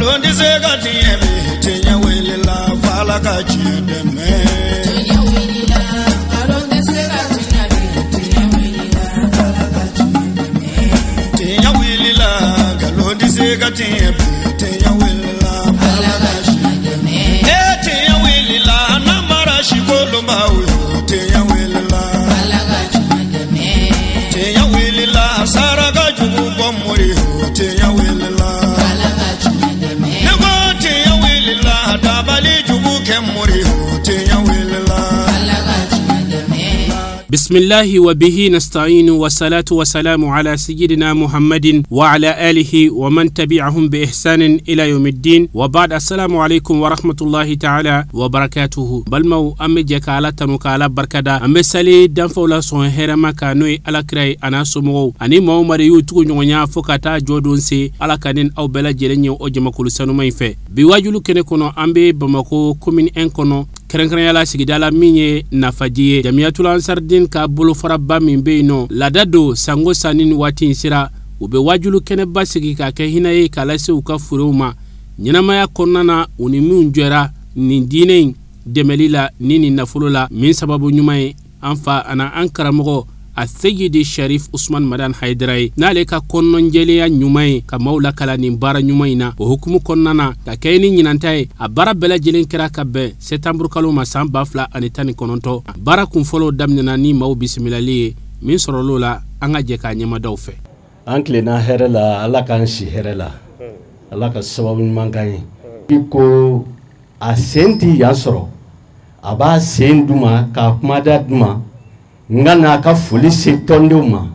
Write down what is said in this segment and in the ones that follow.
Nkalon tɛ se ka tiɲɛ bi, tiɲɛ wulila f'Ala ka tiɲɛ dɛmɛ. Tiɲɛ wulila, nkalon tɛ se ka tiɲɛ bi, tiɲɛ wulila f'Ala ka tiɲɛ dɛmɛ. Tiɲɛ wulila, nkalon tɛ se ka tiɲɛ bi, tiɲɛ wulila f'Ala ka tiɲɛ dɛmɛ. Ee tiɲɛ wulila, namara sikolonbaw yo, tiɲɛ wulila f'Ala ka tiɲɛ dɛmɛ. Tiɲɛ wulila, saraka jugu bɔ mori yo, tiɲɛ wulila f'Ala ka tiɲɛ dɛmɛ. Ne ko tiɲɛ wulila, dabali jugu kɛ mori yo, tiɲɛ wulila f'Ala ka tiɲɛ dɛmɛ. بسم الله وبه نستعين والصلاة والسلام على سيدنا محمد وعلى آله ومن تبعهم بإحسان إلى يوم الدين وبعد السلام عليكم ورحمة الله تعالى وبركاته بلمو أمي جاك على تنوك على بركة أمي سالي دانفولا سون هرما كانوي على كراي أنا سمو أني مومري يوتو نيونيا فوكاتا جودون سي على كانين أو بلا جيرين أو جمكولو سانو ميفه بيواجلو كنكونو أمبي بمكو كومين أنكونو kɛrɛnkɛrɛnya la sigida la min ye nafaji ye Jamiyatul Ansardin ka bolofaraba min bɛ yen nɔ laada don sango sanni ni waati in sera u bɛ wajulu kɛnɛba sigi k'a kɛ hinɛ ye k'a lase u ka furew ma ɲɛnamaya kɔnɔna na u ni minnu jɔra nin diinɛ in dɛmɛli la ni nin nafolo la min sababu ɲuman ye an fa ani an karamɔgɔ a Seyidi Sharif Usman Madan Haidara ye n'ale ka kɔnɔnjɛlenya ɲuman ye ka maaw lakala nin baara ɲuman in na o hukumu kɔnɔna na ka kɛ ni ɲinanta ye a baara bɛɛ lajɛlen kɛra ka bɛn sɛtanburu kalo ma san 2019 baara kunfɔlɔw daminɛna ni maaw bisimilali ye min sɔrɔl'o la an ka jɛ k'a ɲɛmadaw fɛ. An tilenna hɛrɛ la, Ala k'an si hɛrɛ la, Ala ka sababu ɲuman k'an ye. I ko a sen ti yan sɔrɔ, a b'a sen d'u ma k'a kumada d'u ma, n ka n'a ka foli se tɔndenw ma.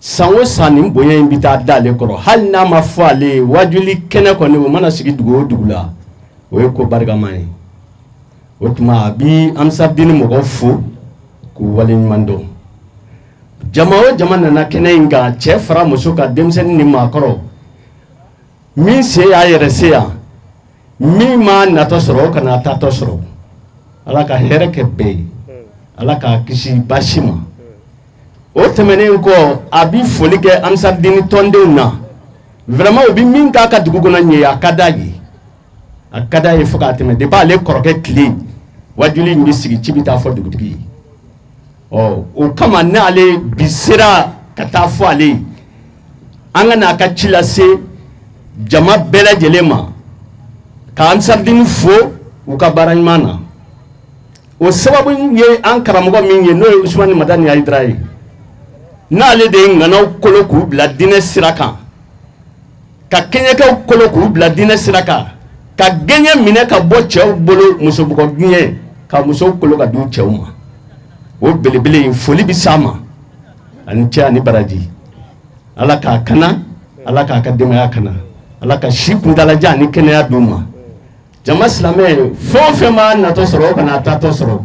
San o san nin bonya in bɛ taa d'ale kɔrɔ, hali n'a ma fɔ ale ye wajuli kɛnɛ kɔni o mana sigi dugu o dugu la, o ye ko barikama ye. O tuma a bi Ansardini mɔgɔw fo k'u waleɲuman dɔn. Jama o jama nana kɛnɛ in kan, cɛ fara muso kan, denmisɛnnin ni maakɔrɔ, min se y'a yɛrɛ se yan, min m'a natɔ sɔrɔ o kana a taatɔ sɔrɔ. Ala ka hɛrɛ kɛ bɛɛ ye, Ala k'a kisi baasi ma. O tɛmɛnen kɔ, a bi foli kɛ Ansardini tɔndenw na. Vraiment u bi min k'a ka dugu kɔnɔ ɲɛ ye, a ka d'a ye, a ka d'a ye fo k'a tɛmɛ. Depuis ale kɔrɔkɛ tile, wajuli in bɛ sigi, ci bɛ taa fɔ dugutigi ye. Ɔ o kama n'ale bi sera ka taa fɔ ale ye, an ka n'a ka ci lase jama bɛɛ lajɛlen ma, ka Ansardini fo u ka baara ɲuman na. O sababu ye an karamɔgɔ min ye, n'o ye Usumani Madani Hayidara ye, n'ale de ye ŋanaw kolo k'u bila diinɛ sira kan, ka kɛɲɛkɛw kolo k'u bila diinɛ sira kan, ka gɛɲɛ minɛ ka bɔ cɛw bolo, musobugɔ gɛɲɛ, ka musow kolo ka d'u cɛw ma. O belebele in foli bɛ s'a ma, ani cɛ ani baraji. Ala k'a kana, Ala k'a ka denbaya kana, Ala ka si kuntalajan ani kɛnɛya d'u ma. Jama silamɛ fɛn o fɛn b'a natɔ sɔrɔ, o kana a taatɔ sɔrɔ.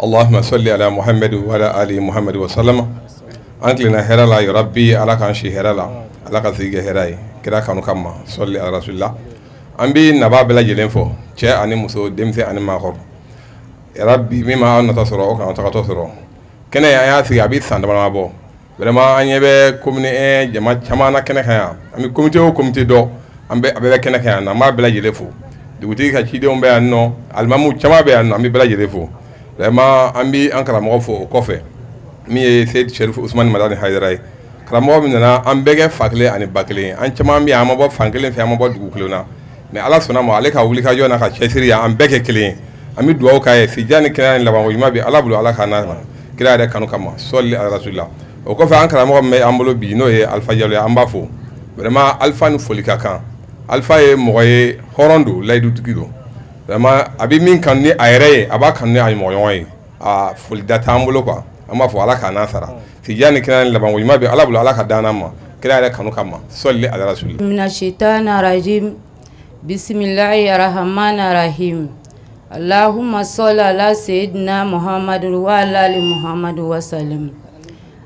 Allahumma salli ala Muhammad wa ala ali Muhammad wa sallama. An tilenna hɛrɛ la ya Rabbi, Ala k'an si hɛrɛ la, Ala ka sigi kɛ hɛrɛ ye kira kanu kama, salli ala rasulillah. An bɛ nabaa bɛɛ lajɛlen fɔ, cɛ ani muso, denmisɛn ani maakɔrɔ. Ya Rabbi, min ma natɔ sɔrɔ o kana tagatɔ sɔrɔ. Kɛnɛ an y'a sigi a bɛ san dama dama bɔ. Vraiment an ɲɛ bɛ commune 1 jama caman na kɛnɛ kan yan. An bɛ comité o comité dɔn, an bɛ a bɛɛ bɛ kɛnɛ kan yan, an b'a bɛɛ lajɛlen fo. Dugutigi ka cidenw bɛ yan nɔ, alimamuw caman bɛ yan nɔ, an bɛ bɛɛ lajɛlen fo. Vraiment an bɛ an karamɔgɔ fo o kɔfɛ, min ye Seyidi Sherif Usumani Madani Hayidara ye. Karamɔgɔ min nana, an bɛɛ kɛ fa kelen ani ba kelen, an caman bɛ yan, an ma bɔ fan kelen fɛ, an ma bɔ dugu kelen na, mais Ala sɔnna ma, ale ka wulikajɔ n'a ka cɛsiri ye an bɛɛ kɛ kelen ye. An bɛ dugawu k'a ye, sijan ni kɛnɛya ni labanko ɲuman bɛ Ala bolo, Ala k'a n'a ma kira yɛrɛ kanu kama, sɔli ala rasulillah. O kɔfɛ an karamɔgɔ min bɛ an bolo bi, n'o ye Alifa Jalo ye, an b'a fo. Vraiment Alifa ni foli ka kan. Alifa ye mɔgɔ ye, hɔrɔn don, layidutigi don. Vraiment a bɛ min kanu ni a yɛrɛ ye, a b'a kanu ni a mɔgɔɲɔgɔn ye. A folida t'an bolo quoi. An b'a fɔ Ala k'a n'a sara. Sijan ni kɛnɛya ni labanko ɲuman bɛ Ala bolo, Ala ka d'an ma kira yɛrɛ kanu kama, sɔli ala rasulillah. Mina shaitani rajim, bisimilahi rahmani rahim. Allahumma salli ala sayyidina Muhammadin wa ala ali Muhammadin wa sallim.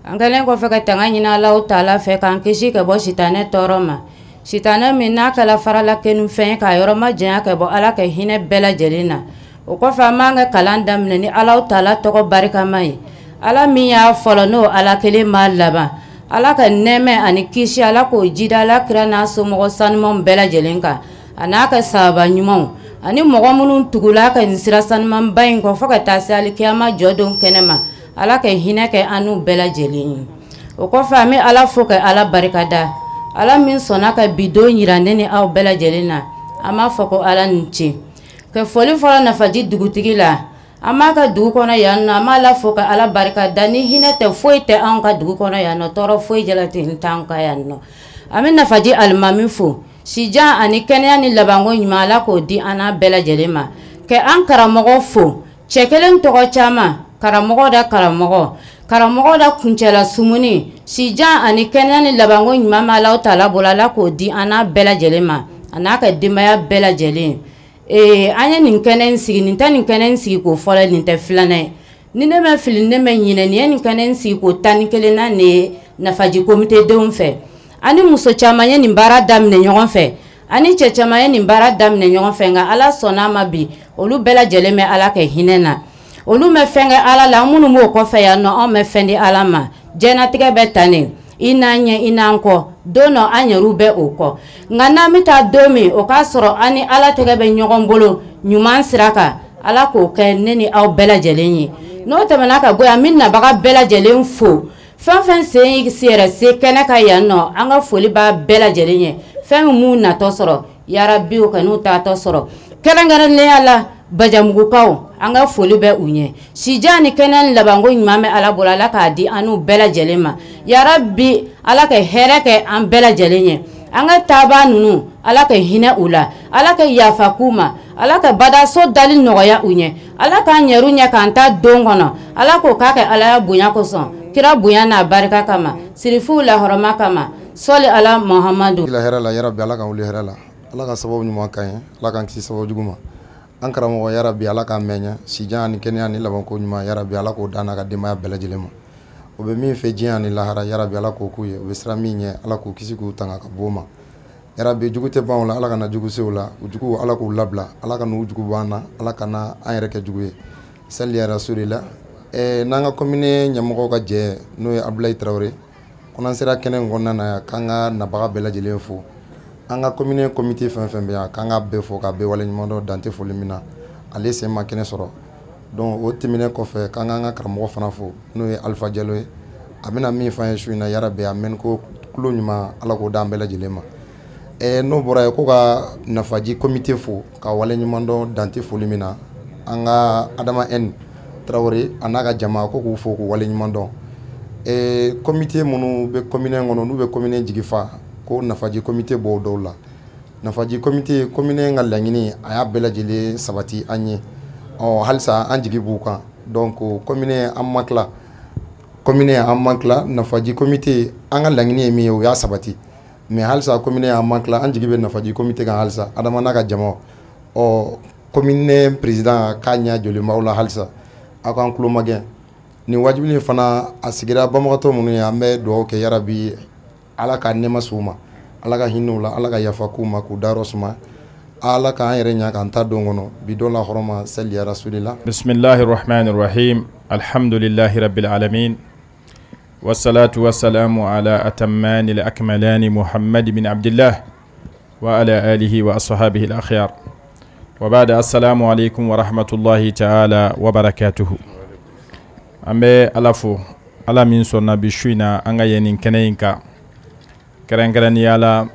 An kɛlen kɔfɛ ka tanga ɲini Alahu taala fɛ k'an kisi ka bɔ sitanɛ tɔɔrɔ ma. Sitanɛ min n'a kɛla farala kenu fɛn k'a yɔrɔ ma janya ka bɔ Ala ka hinɛ bɛɛ lajɛlen na. O kɔfɛ an b'an ka kalan daminɛ ni Alahu taala tɔgɔ barikama ye. Ala min y'a fɔlɔ n'o Ala kelen m'a laban. Ala ka nɛɛmɛ ani kisi Ala k'o jida Ala kira n'a somɔgɔ sanumanw bɛɛ lajɛlen kan a n'a ka sahaba ɲumanw ani mɔgɔ minnu tugula ka nin sira sanumanba in kɔ fo ka taa se alikiyama jɔdon kɛnɛ ma. Ala ka hinɛ kɛ an n'u bɛɛ lajɛlen ye. O kɔfɛ an bɛ Ala fo ka Ala barikada, Ala min sɔnna ka bi don yira ne ni aw bɛɛ lajɛlen na. An b'a fɔ ko Ala ni ce. Ka foli fɔlɔ Nafaji dugutigi la, an b'a ka dugu kɔnɔ yan nɔ, an b'a fo ka Ala barikada. Ni hinɛ tɛ foyi tɛ anw ka dugu kɔnɔ yan nɔ, tɔɔrɔ foyi jalati t'anw ka yan nɔ. An bɛ Nafaji alimami fo, sijan ani kɛnɛya ni labanko ɲuman Ala k'o di an n'a bɛɛ lajɛlen ma. Ka an karamɔgɔ fo, cɛ kelen tɔgɔ caman, karamɔgɔ da karamɔgɔ, karamɔgɔ da kuncɛla sumuni, sijan ani kɛnɛya ni labanko ɲuman ma Ala ta'ala bolo, Ala k'o di an n'a bɛɛ lajɛlen ma, a n'a ka denbaya bɛɛ lajɛlen. An ye nin kɛnɛ in sigi, nin tɛ nin kɛnɛ in sigi ko fɔlɔ, nin tɛ filanan ye. Ni ne ma fili, ne ma ɲinɛ, nin ye nin kɛnɛ in sigi ko 11 nin ye Nafaji komite denw fɛ. Ani muso caman ye nin baara daminɛ ɲɔgɔn fɛ, ani cɛ caman ye nin baara daminɛ ɲɔgɔn fɛ, nka Ala sɔnna a ma bi olu bɛɛ lajɛlen bɛ Ala kɛ hinɛ na. Olu ma fɛn kɛ Ala la, minnu b'o kɔfɛ yan nɔ, anw ma fɛn di Ala ma. Diɲɛnatigɛ bɛ tan de, i n'an ɲɛ i n'an kɔ, don dɔ an yɛrɛw bɛ o kɔ. Nka n'an bɛ taa don min, o k'a sɔrɔ an ni Ala tɛgɛ bɛ ɲɔgɔn bolo ɲuman sira kan. Ala k'o kɛ ne ni aw bɛɛ lajɛlen ye. N'o tɛmɛna ka bɔ yan, an bɛ nabaga bɛɛ lajɛlen fo. Fɛn fɛn sen yɛrɛ se kɛnɛ kan yan nɔ, an ka foli b'a bɛɛ lajɛlen ye. Fɛn min m'u natɔ sɔrɔ, yarabi o ka n'u taatɔ sɔrɔ. Kɛrɛnkɛrɛnnenya la Bajamugukaw, an ka foli bɛ u ɲɛ. Sijan ni kɛnɛya ni labanko ɲuman bɛ Ala bolo, Ala k'a di an n'u bɛɛ lajɛlen ma. Yarabi Ala ka hɛrɛ kɛ an bɛɛ lajɛlen ye. An ka taabaa ninnu, Ala ka hinɛ u la, Ala ka yafa k'u ma, Ala ka badaso dali nɔgɔya u ɲɛ, Ala k'an yɛrɛw ɲɛ k'an ta don kɔnɔ, Ala k'o k'a kɛ Ala ya bonya kosɔn, kira bonya n'a barika kama, sirifuw lahɔrɔma kama, sɔli Ala Muhamadu. Ila hɛrɛ la yarabi, Ala k'an wuli hɛrɛ la, Ala ka sababu ɲuman k'an ye, Ala k'an kisi sababu jugu ma. An karamɔgɔ yarabi, Ala k'an mɛn ɲɛ, sijan ani kɛnɛya ni labanko ɲuman yarabi, Ala k'o d'an n'a ka denbaya bɛɛ lajɛlen ma. O bɛ min fɛ diɲɛ ani lahara yarabi, Ala k'o k'u ye. O bɛ siran min ɲɛ, Ala k'u kisi k'u tanga ka bɔ o ma. Yarabi jugu tɛ ban o la, Ala kana jugu se o la, u jugu Ala k'u labila, Ala ka n'u jugu bɔ an na, Ala kana an yɛrɛ kɛ jugu ye. Sali ya rasulila. N'an ka commune ɲɛmɔgɔw ka jɛ, n'o ye Abdoulaye Traoré, ko n'an sera kɛnɛ in kɔnɔna na yan, k'an ka nabaga bɛɛ lajɛlen fo. An ka commune comité fɛn fɛn bɛ yan, k'an ka bɛɛ fo k'a bɛɛ waleɲuman dɔn, dan tɛ foli min na, ale sen ma kɛnɛ sɔrɔ. Donc o tɛmɛnen kɔfɛ, k'an k'an ka karamɔgɔ fana fo, n'o ye Alpha Diallo ye. A bɛna min f'an ye su in na, yarabi a mɛn ko tulo ɲuman, Ala k'o d'an bɛɛ lajɛlen ma. N'o bɔra yen, ko ka Nafaji comité fo ka waleɲuman dɔn, dan tɛ foli min na. An ka Adama N Traoré a n'a ka jama, ko k'u fo k'u waleɲuman dɔn. Comité minnu bɛ commune kɔnɔ, n'u bɛ commune jigi fa, ko Nafaji comité b'o dɔw la. Nafaji comité, commune ka laɲini a y'a bɛɛ lajɛlen sabati an ye. Ɔ halisa an jigi b'u kan. Donc commune an ma tila, commune an ma tila. Nafaji comité an ka laɲini ye min ye, o y'a sabati. Mais halisa commune an ma tila, an jigi bɛ Nafaji comité kan halisa, Adama n'a ka jama. Ɔ commune président k'a ɲɛ jɔlen b'aw la halisa, aw k'an tulo magɛn. Nin wajibi fana a sigira banbagatɔ minnu ye, an bɛ dugawu kɛ yarabi, Ala ka nɛɛma s'u ma, Ala ka hinɛ u la, Ala ka yafa k'u ma, k'u dayɔrɔ suma, Ala k'an yɛrɛ ɲa k'an ta don kɔnɔ bi don la hɔrɔma sali ya rasulila. Bismillahir rahmanir rahim, alhamdulillahi rabbil alamin, wassalatu wassalamu ala atammanil akmalani Muhammad bin Abdullah wa ala alihi wa ashabihi al akhyar. Wa ba'da, assalamu alaikum wa rahmatullahi ta'ala wa barakatuhu. An bɛ Ala fo, Ala min sɔnna bi su in na an ka ye nin kɛnɛ in kan, kɛrɛnkɛrɛnnenya la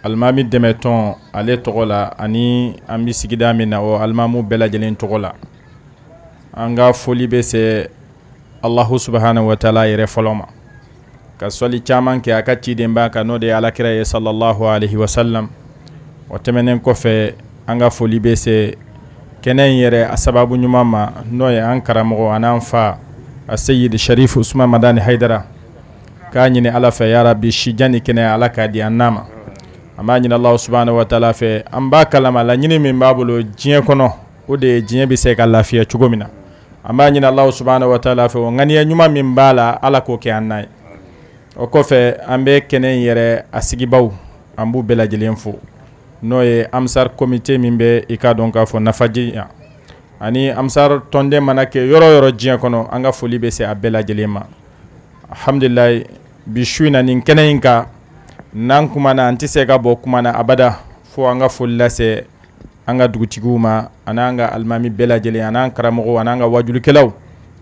alimami dɛmɛtɔn ale tɔgɔ la, ani an bɛ sigida min na o alimamu bɛɛ lajɛlen tɔgɔ la. An ka foli bɛ se Alahu subahana wa taala yɛrɛ fɔlɔ ma, ka sɔli caman kɛ a ka cidenba kan, n'o de ye Alakira ye sallallahu alaihi wa sallam. O tɛmɛnen kɔfɛ, an ka foli bɛ se kɛnɛ in yɛrɛ a sababu ɲuman ma, n'o ye an karamɔgɔ an'an fa a Seyidi Sharif Usman Madani Hayidara. K'a ɲini Ala fɛ yarabi sijan ni kɛnɛya Ala k'a di an n'a ma. An b'a ɲini Alahu subahana wa taala fɛ, an b'a kalama laɲini min b'a bolo diɲɛ kɔnɔ, o de ye diɲɛ bɛ se ka lafiya cogo min na. An b'a ɲini Alahu subahana wa taala fɛ, o ŋaniya ɲuman min b'a la, Ala k'o kɛ an n'a ye. O kɔfɛ, an bɛ kɛnɛ in yɛrɛ a sigibaw, an b'u bɛɛ lajɛlen fo, n'o ye Ansar comité min bɛ i k'a dɔn k'a fɔ Nafaji yan, ani Ansar tɔnden mana kɛ yɔrɔ yɔrɔ diɲɛ kɔnɔ, an ka foli bɛ se a bɛɛ lajɛlen ma. Alhamdulilayi, Bi su in na nin kɛnɛ in kan, n'an kumana, an tɛ se ka bɔ kuma na abada fo an ka foli lase an ka dugutigiw ma, an'an ka alimami bɛɛ lajɛlen, an'an karamɔgɔw, an'an ka wajulikɛlaw,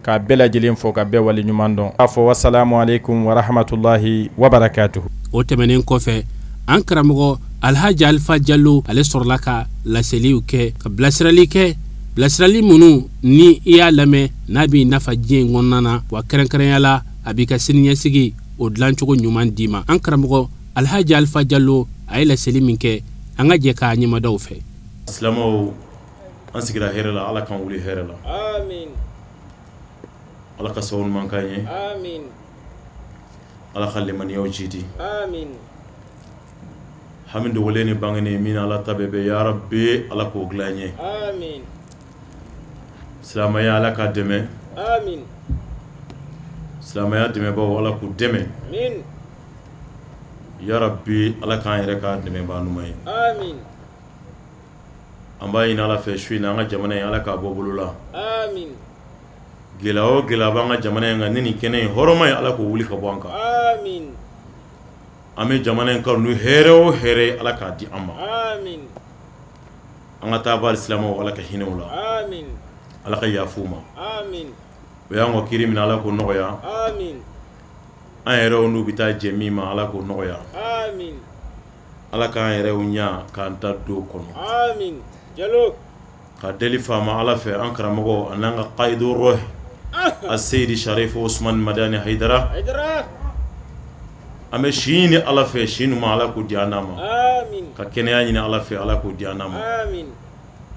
k'a bɛɛ lajɛlen fo ka bɛɛ wale ɲuman dɔn. A fɔ wasalamu aleykum wa rahmatulahi wa barakatuhu. O tɛmɛnen kɔfɛ, an karamɔgɔ Alhaji Alifa Jalo, ale sɔrɔla ka laseliw kɛ, ka bilasirali kɛ, bilasirali minnu ni i y'a lamɛn, n'a b'i nafa diɲɛ in kɔnɔna na, wa kɛrɛnkɛrɛnya la a b'i ka siniɲɛsigi o dilancogo ɲuman d'i ma. An karamɔgɔ Alhaji Alifa Jalo, a ye laseli min kɛ, an ka jɛ k'a ɲɛmadaw fɛ. Silamɛw, an sigira hɛrɛ la, Ala k'an wuli hɛrɛ la. Amin. Ala ka sababu ɲuman k'an ye. Amin. Ala ka limaniyaw jidi. Amin. Hami dogolen ni bangenen min, Ala ta bɛɛ bɛ, ya Rabbi, Ala k'o dilan an ye. Amin. Silamɛya, Ala k'a dɛmɛ. Amin. Silamɛya dɛmɛbaw, Ala k'u dɛmɛ. Amin. Ya Rabbi, Ala k'an yɛrɛ k'a dɛmɛbaa ɲuman ye. Amin. An b'a ɲini Ala fɛ su in na, an ka jamana in, Ala k'a bɔ bolo la. Amin. Gɛlɛya o gɛlɛya b'an ka jamana in kan ni nin kɛnɛ in hɔrɔma ye, Ala k'o wuli ka bɔ an kan. Amin. An bɛ jamana in kanu ni hɛrɛ o hɛrɛ ye, Ala k'a di an ma. Amin. An ka taa bali silamɛw, Ala ka hinɛ u la. Amin. Ala ka yafa u ma. Amin. O y'an ka kiri minɛ, Ala k'o nɔgɔya. Amin. An yɛrɛw n'u bɛ taa jɛ min ma, Ala k'o nɔgɔya. Amin. Ala k'an yɛrɛw ɲa k'an ta don kɔnɔ. Amin. Jalo. Ka deli faama Ala fɛ, an karamɔgɔ ani an ka kayidu rɔh Aseyidi Sarifu Usumani Madani Hayidara. Hayidara. An bɛ si ɲini Ala fɛ, si ɲuman, Ala k'o di an n'a ma. Amin. Ka kɛnɛya ɲini Ala fɛ, Ala k'o di an n'a ma. Amin.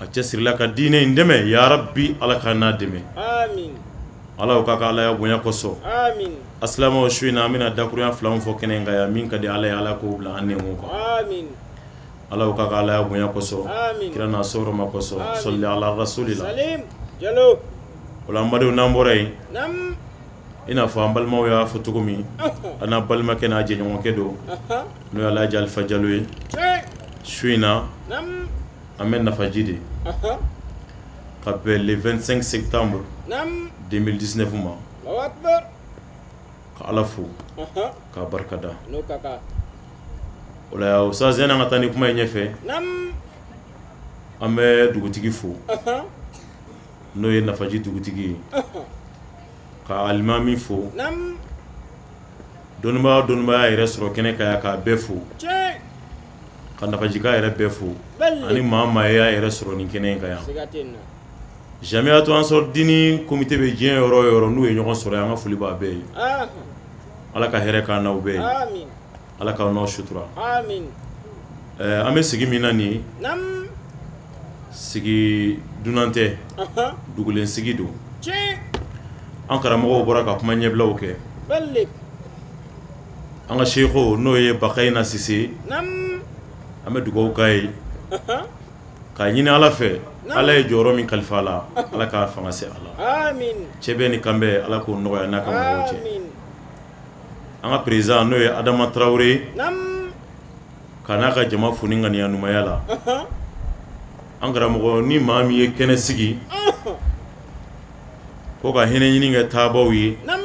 A cɛsirila ka diinɛ in dɛmɛ, ya Rabbi, Ala k'an n'a dɛmɛ. Amin. Ala k'a ka Alaya bonya kosɔn. Amin. Asilamɛw, su in na an bɛna dakurunya fila min fɔ kɛnɛ in kan yan, min ka di Ala ye, Ala k'o bila an nɛnkun kan. Amin. Ala k'a ka Alaya bonya kosɔn. Amin. Kira n'a sɔrɔma kosɔn. Amin. Sɔli ala rasulila. Salim. Jalo. O la, an badenw, n'an bɔra yen, Nam. i n'a fɔ an balimaw y'a fɔ cogo min, an n'a balimakɛ n'a jɛɲɔgɔnkɛ don, n'o ye Alhaji Alifa Jalo ye. Tiɲɛ. Su in na, Nam. an bɛ nafaji de ka bɛn le 25 septembre Nam. 2019 ma, Allahu akbar. Ka Ala fo k'a barikada. N'o ka kan. O la, Ustaz, yanni an ka taa ni kuma in ɲɛfɛ, Nam. an bɛ dugutigi fo, n'o ye nafaji dugutigi ye, ka alimami fo, Nam. Dɔnnibaa o dɔnnibaa y'a yɛrɛ sɔrɔ kɛnɛ kan yan, k'a bɛɛ fo, Tiɲɛ. Ka nafajika yɛrɛ bɛɛ fo, Bali. Ani maa maa y'a yɛrɛ sɔrɔ nin kɛnɛ in kan yan. Siga tɛ nin na. Jamiatu Ansar Dini comité bɛ diɲɛ yɔrɔ o yɔrɔ, n'u ye ɲɔgɔn sɔrɔ yan, an ka foli b'a bɛɛ ye. Ala ka hɛrɛ k'an n'aw bɛɛ ye. Amin. Ala k'aw n'aw sutura. Amin. An bɛ sigi min na nin ye, Nam. Sigi dunan tɛ, dugulen sigi don. Tiɲɛ. An karamɔgɔw bɔra ka kuma ɲɛbilaw kɛ. Bali. An ka seku, n'o ye Bakayina Sise, Nam. An bɛ dugawu k'a ye, k'a ɲini Ala fɛ, Ala ye jɔyɔrɔ min kalifa a la, Ala k'a fanga se a la. Amin. Cɛ bɛ ni kanbɛn, Ala k'o nɔgɔya n'a ka mɔgɔw cɛ. Amin. An ka président, n'o ye Adama Tarawele ye, Nam. Ka n'a ka jama fo ni ŋaniya ɲumanya la. An karamɔgɔ, ni maa min ye kɛnɛ sigi ko ka hinɛ ɲini kɛ taabaw ye, Nam.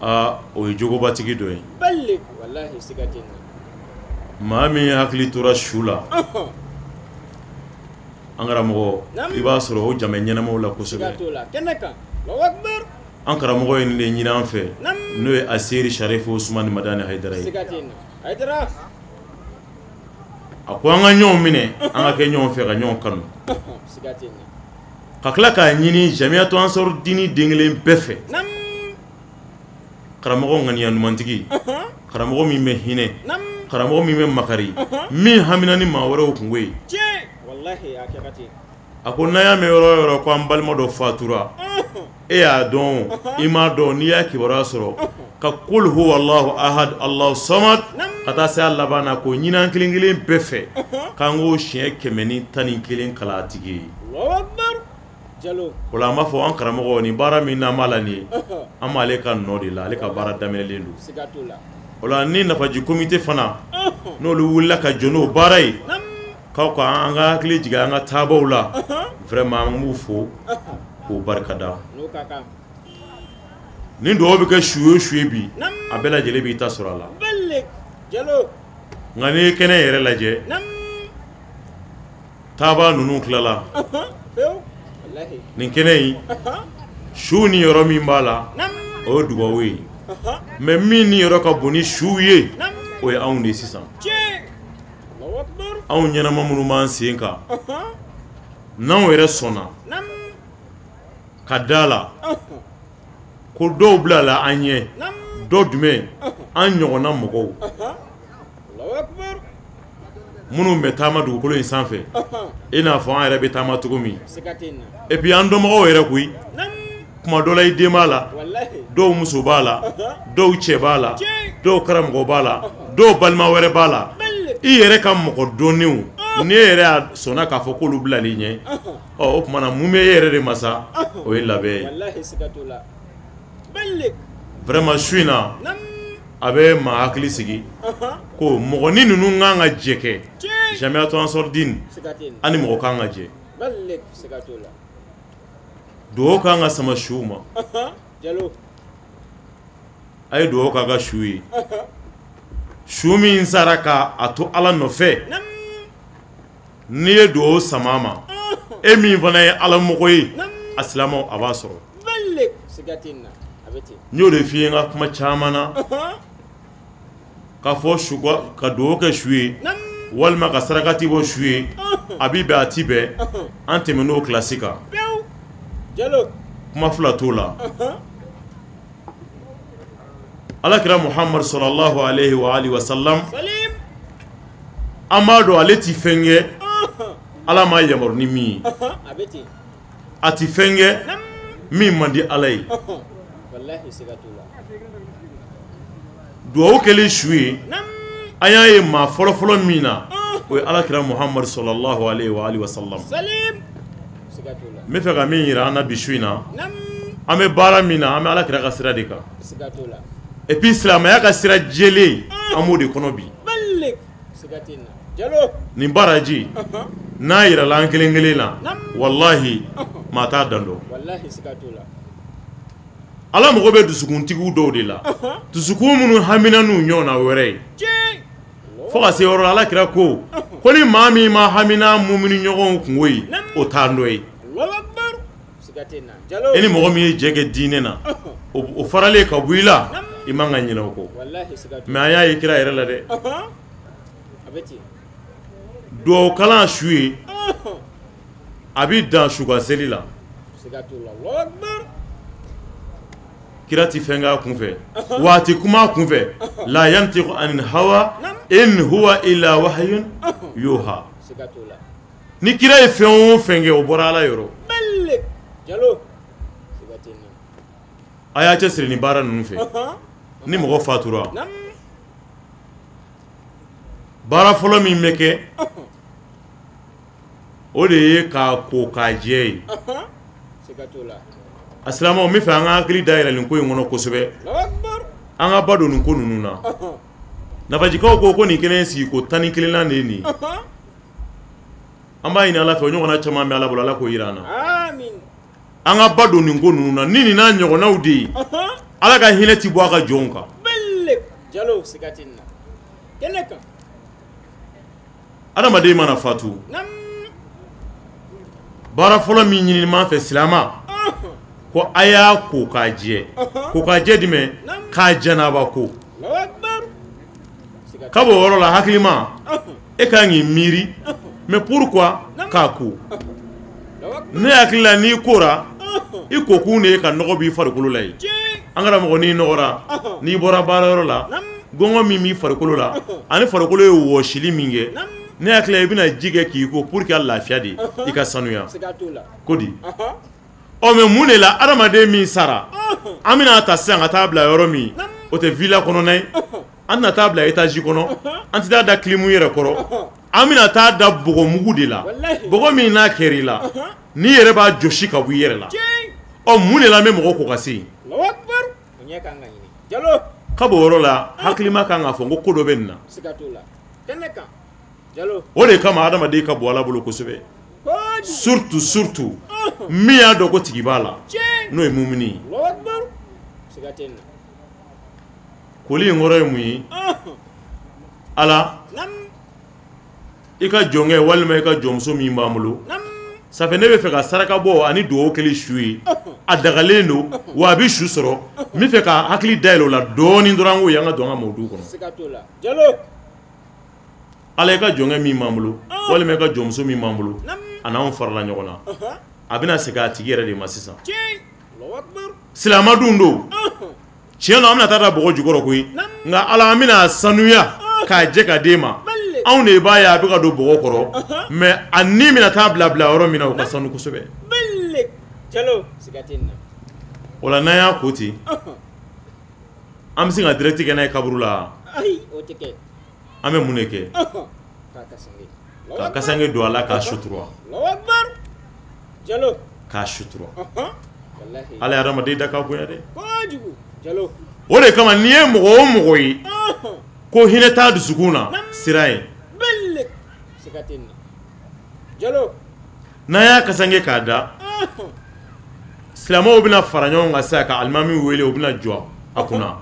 Aa, o ye jogobatigi dɔ ye. Bali. Wallahi siga tɛ nin na. Maa min hakili tora su la, an karamɔgɔ, Nam. i b'a sɔrɔ o jama ɲɛnamaw la Siga kosɛbɛ. t'o la. Kɛnɛ kan. Allahu akbar. An karamɔgɔ ye nin de ɲini an fɛ, Nam. n'o ye Aseri Sarifu Usumani Madani Hayidara ye. Siga tɛ nin na. Hayidara. A ko an ka ɲɔgɔn minɛ, an ka kɛ ɲɔgɔn fɛ, ka ɲɔgɔn kanu, Siga tɛ nin na. Ka tila k'a ɲini Jamiatu Ansar Dini den kelen bɛɛ fɛ. Nam. Karamɔgɔ ŋaniya ɲumantigi, karamɔgɔ min bɛ hinɛ, Nam. Karamɔgɔ min bɛ makari, min hamina ni maa wɛrɛw kungo ye. Tiɲɛ. Wallahi a kɛra ten. A ko n'an y'a mɛn yɔrɔ o yɔrɔ ko an balima dɔ fatura, e y'a dɔn, i m'a dɔn, n'i y'a kibaruya sɔrɔ, ka kul huwa Allahu ahad Allahu samad ka taa se a laban na, k'o ɲini an kelen kelen bɛɛ fɛ, k'an k'o siɲɛ 111 kalan a tigi ye. Allahu akbar. Jalo. O la, an b'a fɔ an karamɔgɔ, nin baara min n'an b'a la nin ye, an b'ale ka nɔ de la, ale ka baara daminɛlen don. Siga t'o la. O la, ni nafaji comité fana, n'olu wulila ka jɔ n'o baara ye, k'aw ka an ka hakili jigin an ka taabaw la, vraiment an b'u fo k'u barikada. N'o ka kan. Ni dugawu bɛ kɛ su o su ye bi, a bɛɛ lajɛlen b'i ta sɔrɔ a la. Nka n'i ye kɛnɛ yɛrɛ lajɛ, taabaa ninnu tilala. Nin kɛnɛ in, su ni yɔrɔ min b'a la, o ye dugawu ye. Mais min ni yɔrɔ ka bon ni su ye, o ye anw de ye sisan. Anw ɲɛnama minnu b'an sen kan, n'anw yɛrɛ sɔnna ka da la ko dɔw bilala an ɲɛ, dɔ jumɛn an ɲɔgɔnna mɔgɔw minnu bɛ taama dugukolo in sanfɛ, i n'a fɔ an yɛrɛ bɛ taama cogo min. Et puis an dɔnbagaw yɛrɛ koyi, kuma dɔ la i den b'a la, dɔw muso b'a la, dɔw cɛ b'a la, dɔw karamɔgɔ b'a la, dɔw balima wɛrɛ b'a la. I yɛrɛ ka mɔgɔ dɔnnenw, n'i yɛrɛ y'a sɔnna k'a fɔ k'olu bilal'i ɲɛ, ɔ o tuma na mun bɛ e yɛrɛ de ma sa, o ye labɛn ye. Vraiment su in na, a bɛ maa hakili sigi ko mɔgɔnin ninnu kan ka jɛ kɛ Jamiatu Ansɔrdine, an ni mɔgɔ kan ka jɛ. Dugawu kan ka sama suw ma. A ye dugawu k'a ka su ye, su min sara ka a to Ala nɔfɛ. N'i ye dugawu sama a ma, e min fana ye Ala mɔgɔ ye, a silamɛw a b'a sɔrɔ. N y'o de f'i ye n ka kuma caman na, k'a fɔ su ka dugawu kɛ su ye walima ka sarakati bɔ su ye, a b'i bɛn a ti bɛn, an tɛmɛn'o kilasi kan. Kuma fila t'o la. Alakira Muhamadu sallallahu alaihi wa alihi wa sallam, an b'a dɔn ale ti fɛn kɛ Ala m'a yamaru ni min ye, a ti fɛn kɛ min man di Ala ye. Dugawu kɛlen su ye, an y'a ye maa fɔlɔfɔlɔ min na, o ye Alakira Muhamadu sallallahu alaihi wa alihi wa sallam. N bɛ fɛ ka min yira an na bi su in na, an bɛ baara min na, an bɛ Alakira ka sira de kan. Et puis silamɛya ka sira jɛlen, an b'o de kɔnɔ bi. Nin baraji n'a yirala an kelen kelen na, walahi maa t'a dan dɔn. Ala mago bɛ dusukuntigiw dɔw de la, dusukun minnu hamina n'u ɲɔgɔn na wɛrɛ ye. Fo ka se yɔrɔ la, Ala kira ko ko ni maa min ma hamina mumini ɲɔgɔnw kungo ye, o t'an dɔ ye. E ni mɔgɔ min ye jɛ kɛ diinɛ na, o faralen ka bɔ i la, i man ka ɲinɛ o kɔ. Mais an y'a ye kira yɛrɛ la dɛ. Duwawu kalan su ye, a bɛ dan suka seli la. Kira ti fɛn k'a kunfɛ, wa a ti kuma a kunfɛ. La yantiqu anil hawa in huwa illa wahyun yuha. Ni kira ye fɛn o fɛn kɛ, o bɔra Ala yɔrɔ. A y'a cɛsiri ni baara ninnu fɛ. Ni mɔgɔ fatura, baara fɔlɔ min bɛ kɛ, o de ye k'a ko k'a jɛ ye. A silamɛw, n bɛ fɛ an ka hakili dayɛlɛ nin ko in kɔnɔ kosɛbɛ, an ka ba don nin ko ninnu na. Nafajikaw ko ko nin kɛnɛ in sigi ko 11nan de ye nin ye. An b'a ɲini Ala fɛ, o ɲɔgɔnna caman bɛ Ala bolo, Ala k'o jira an na. An ka ba don nin ko ninnu na, ni nin n'a ɲɔgɔnnaw de ye, Ala ka hinɛ ti bɔ a ka jɔnw kan. Adamaden mana fatu, baara fɔlɔ min ɲininen b'an fɛ silama, ko a y'a ko k'a jɛ. Ko k'a jɛ jumɛn? K'a janaba ko. Ka b'o yɔrɔ la, hakilima e ka kan k'i miiri, mais pourquoi k'a ko? Ne hakili la, n'i kora, i kokun de ye ka nɔgɔ b'i farikolo la ye. An karamɔgɔ, n'i nɔgɔra, n'i bɔra baarayɔrɔ la, gɔngɔn min b'i farikolo la, ani farikolo ye wɔsili min kɛ, ne hakili la i bɛna ji kɛ k'i ko pour que ka lafiya de, i ka sanuya ko di. Ɔ mais mun de la adamaden min sara, an bɛna ta sisan ka taa bila yɔrɔ min, o tɛ villa kɔnɔna ye, an tɛna taa bila étage kɔnɔ, an tɛ taa da clim yɛrɛ kɔrɔ, an bɛna taa da bɔgɔmugu de la, bɔgɔ min n'a kɛra i la, n'i yɛrɛ b'a jɔsi ka bɔ i yɛrɛ la. Ɔ mun de la an bɛ mɔgɔ ko ka se yen? Ka b'o yɔrɔ la, hakilima kan k'a fɔ ko ko dɔ bɛ nin na. O de kama adamaden ka bon Ala bolo kosɛbɛ. Surtout surtout min y'a dɔn ko tigi b'a la, n'o ye mumini ye. Koli in kɔrɔ ye mun ye? Ala, i ka jɔnkɛ walima i ka jɔnmuso min b'an bolo, ça fait ne bɛ fɛ ka saraka bɔ ani dugawu kɛli su ye, a dagalen don wa a bɛ su sɔrɔ. N bɛ fɛ ka hakili dayɛlɛ o la dɔɔnin dɔrɔn, k'o ye an ka don an ka mawudu kɔnɔ. Ala, i ka jɔnkɛ min b'an bolo walima i ka jɔnmuso min b'an bolo, a n'anw farala ɲɔgɔn na, a bɛna segin a tigi yɛrɛ de ma sisan. Silamɛ dun don, tiɲɛ na an bɛna taa da bɔgɔ jukɔrɔ koyi, nka Ala, an bɛna sanuya k'a jɛ ka d'e ma. Anw de b'a ye a bɛ ka don bɔgɔ kɔrɔ, mais a ni bɛna taa bila yɔrɔ min na, o ka sanu kosɛbɛ. O la n'an y'a ko ten, an bɛ se ka direct kɛ n'a ye kaburu la? An bɛ mun de kɛ? Ka kasange don a la k'a sutura. K'a sutura. Ala ye hadamaden da k'a bonya dɛ. O de kama n'i ye mɔgɔ o mɔgɔ ye ko hinɛ t'a dusukun na, sira ye. N'an y'a kasange k'a da, silamɛw bɛna fara ɲɔgɔn kan sisan ka alimami wele, o bɛna jɔ a kunna.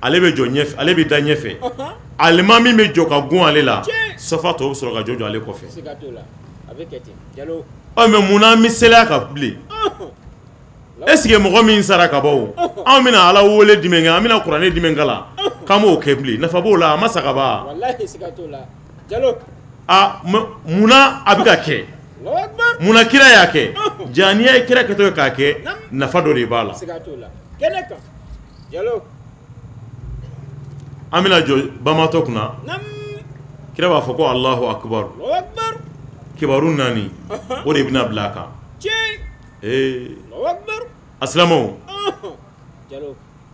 Ale bɛ jɔ ɲɛfɛ, ale bɛ da ɲɛfɛ. Alimami bɛ jɔ ka gun ale la, safa tɔw bɛ sɔrɔ ka jɔ ale kɔfɛ. Ɔ mais munna an bɛ seliya kan bilen? Est-ce que mɔgɔ min sara ka ban o, anw bɛna Ala wele jumɛn kɛ, an bɛna kuranɛ jumɛn kalan k'an b'o kɛ bilen? Nafa b'o la, a ma sa ka ban. A munna a bɛ ka kɛ? Munna kira y'a kɛ? Ja n'i ye kira kɛtɔ ye k'a kɛ, nafa dɔ de b'a la. An bɛna jɔ banbaatɔ kunna, kira b'a fɔ ko Alahu akibaru. Kibaru naani o de bɛna bila a kan. Ee a silamɛw,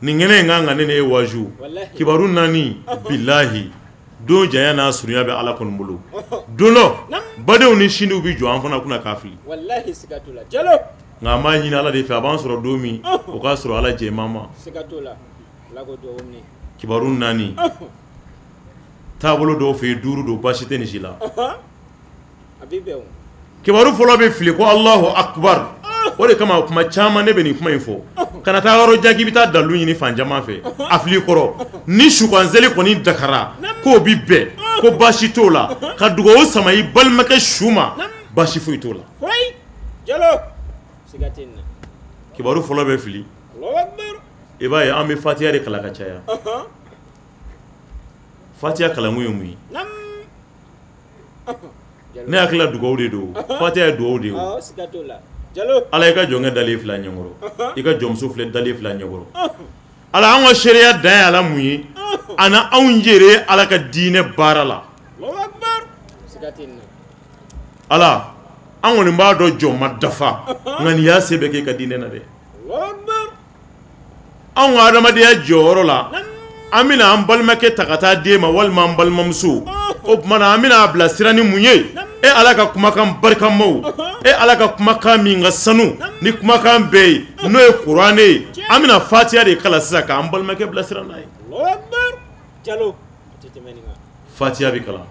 nin kɛnɛ in kan ka ne ne ye waju. Kibaru naani, bilahi, don janya n'a surunya bɛ Ala kɔni bolo. Don dɔ badenw ni sindiw bɛ jɔ an fana kunna k'a fili. Nka an b'a ɲini Ala de fɛ, a b'an sɔrɔ don min, o k'a sɔrɔ Ala jɛman ma. Kibaru naani, taabolo dɔw fɛ yen, duuru don, baasi tɛ nin si la. Kibaru fɔlɔ bɛ fili ko Alahu akibaru. O de kama kuma caman ne bɛ nin kuma in fɔ. Kana taa yɔrɔ jan k'i bɛ taa dalu ɲini fan caman fɛ. A fili kɔrɔ, ni sukanseli kɔni dakara k'o bi bɛn, ko baasi t'o la, ka dugawu sama i balimakɛ su ma, baasi foyi t'o la. Kibaru fɔlɔ bɛ fili. I b'a ye an bɛ fatiya de kalan ka caya. Fatiya kalankun ye mun ye? Ne hakili la dugawu de don. Fatiya ye dugawu de ye. Ala, i ka jɔnkɛ dalen filɛ ɲɛkɔrɔ, i ka jɔnmuso filɛ dalen filɛ ɲɛkɔrɔ. Ala, an ka seereya dan ye Ala mun ye? A na anw yɛrɛ Ala ka diinɛ baara la. Ala, an kɔni b'a dɔn jɔn ma dafa, nka nin y'a se bɛɛ k'e ka diinɛ na dɛ. Anw ka adamadenya jɔyɔrɔ la, an bɛna an balimakɛ ta ka taa den ma walima an balimamuso. O tuma na an bɛna a bila sira ni mun ye? E Ala ka kumakan barikamaw, e Ala ka kumakan min ka sanu ni kumakan bɛɛ ye, n'o ye kuranɛ ye, an bɛna fatiya de kalan sisan k'an balimakɛ bila sira n'a ye. Fatiya bɛ kalan.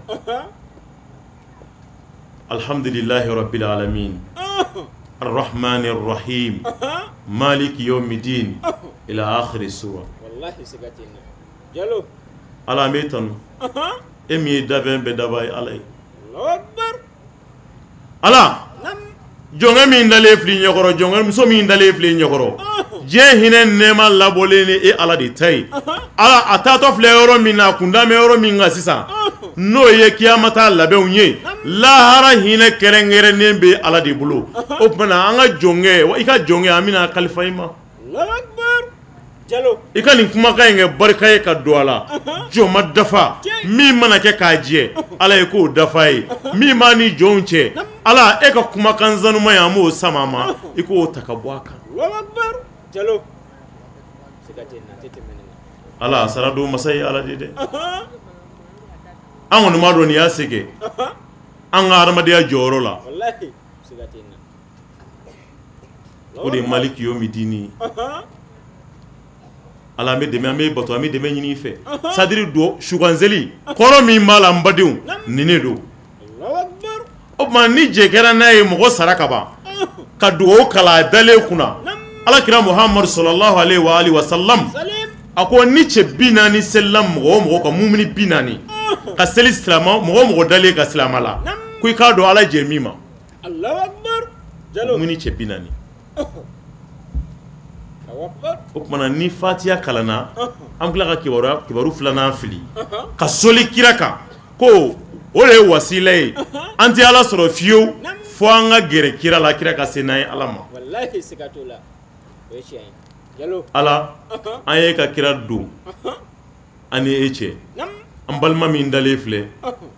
Alhamdulillahi rabbil alamin. Arrahmanir rahim. Maliki yawmiddin. Ila akhiri sura. Ala, an b'e tanu. E min ye dafɛn bɛɛ dabaa ye, Ala ye. Ala, jɔnkɛ min dalen filɛ ɲɛkɔrɔ, jɔnkɛ muso min dalen filɛ ɲɛkɔrɔ, diɲɛ hinɛ nɛɛma labɔlen ni e Ala de ta ye. Ala, a taatɔ filɛ yɔrɔ min na, a kun dalen bɛ yɔrɔ min kan sisan, n'o ye kiyamata labɛnw ye, lahara hinɛ kɛrɛnkɛrɛnnen bɛ Ala de bolo. O tuma na an ka jɔnkɛ, i ka jɔnkɛ, an bɛna kalifa i ma. I ka nin kumakan in kɛ barika ye ka don a la. Jɔn ma dafa, min mana kɛ k'a jɛ, Ala ye k'o dafa ye. Min b'a ni jɔnw cɛ, Ala, e ka kumakan zanuma ye, an b'o sama ma, i k'o ta ka bɔ a kan. Ala, a sara don masa ye Ala de dɛ. An kɔni b'a dɔn nin y'a se kɛ an ka adamadenya jɔyɔrɔ la. O de ye Maliki yawmidini. Ala, an bɛ dɛmɛ, an bɛ bato, an bɛ dɛmɛ ɲini i fɛ. Sadiri don sukanseli kɔrɔ min b'a la, n badenw, nin de don. O tuma ni jɛ kɛra n'a ye, mɔgɔ sara ka ban, ka dugawu kalan a dalen kunna, Alakira Muhammadu sallallahu alaihi wa alihi wa sallam a ko ni cɛ 40 selila mɔgɔ o mɔgɔ kan, mumini 40 ka seli silama mɔgɔ o mɔgɔ dalen ka silama la, ko i k'a dɔn Ala jɛ min ma. Mumini cɛ 40. O tuma ni fatiya kalanna, an tila ka kibaru filanan fili ka soli kira kan, ko o de ye wasila ye, an tɛ Ala sɔrɔ fiyewu fo an ka gɛrɛ kira la, kira ka se n'an ye Ala ma. Ala, an ye ka kira don an ni e cɛ, an balima min dalen filɛ,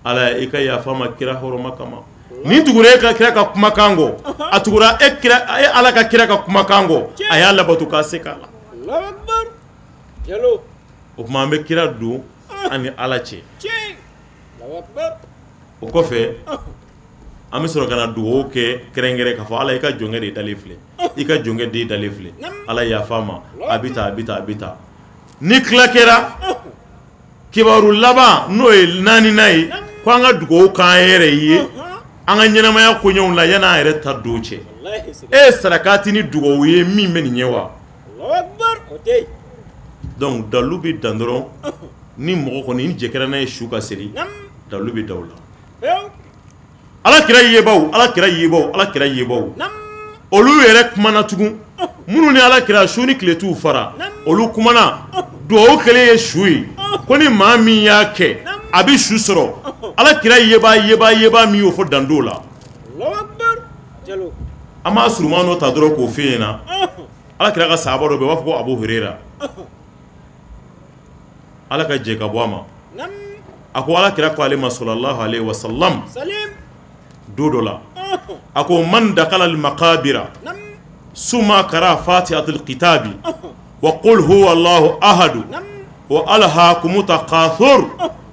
Ala i ka yafa ma kira hɔrɔma kama. Nin tugura e ka kira ka kumakan kɔ, a tugura e kira, e Ala ka kira ka kumakan kɔ, a y'a labato k'a se k'a la. O tuma an bɛ kira don an ni Ala cɛ. O kɔfɛ an bɛ sɔrɔ ka na dugawu kɛ kɛrɛnkɛrɛn k'a fɔ Ala i ka jɔnkɛ de dalen filɛ, i ka jɔnkɛ den dalen filɛ, Ala yafa ma, a bɛ tan a bɛ tan a bɛ tan. Ni tila kɛra kibaru laban n'o ye 4nan ye, ko an ka dugawu k'an yɛrɛ ye an ka ɲɛnamaya koɲɛw la yan'an yɛrɛ ta don cɛ. E ye sarakati ni dugawu ye min bɛ nin ɲɛ wa? Donc dalu bɛ dan dɔrɔn, ni mɔgɔ kɔni ni jɛ kɛra n'a ye su ka seli, dalu bɛ da o la. Ala kira yebaw, Ala kira yebaw, Ala kira yebaw, olu yɛrɛ kumana tugun. Minnu ni Ala kira su ni tile t'u fara, olu kumana. Dugawu kɛlen ye su ye, ko ni maa min y'a kɛ a bɛ su sɔrɔ. Ala kira yeba yeba yeba min y'o fɔ dan t'o la. An b'a suruman dɔ ta dɔrɔn k'o f'e ɲɛna. Ala kira ka sahaba dɔ bɛ yen, u b'a fɔ ko Abu Hurera, Ala ka jɛ ka bɔ a ma. A ko Ala kira ko ale ma sallallahu alaihi wa sallam don dɔ la, a ko man dakala al maqabira suma kara fatihatul kitabi wa qul huwa Allahu ahadu wa alhaakumu takathur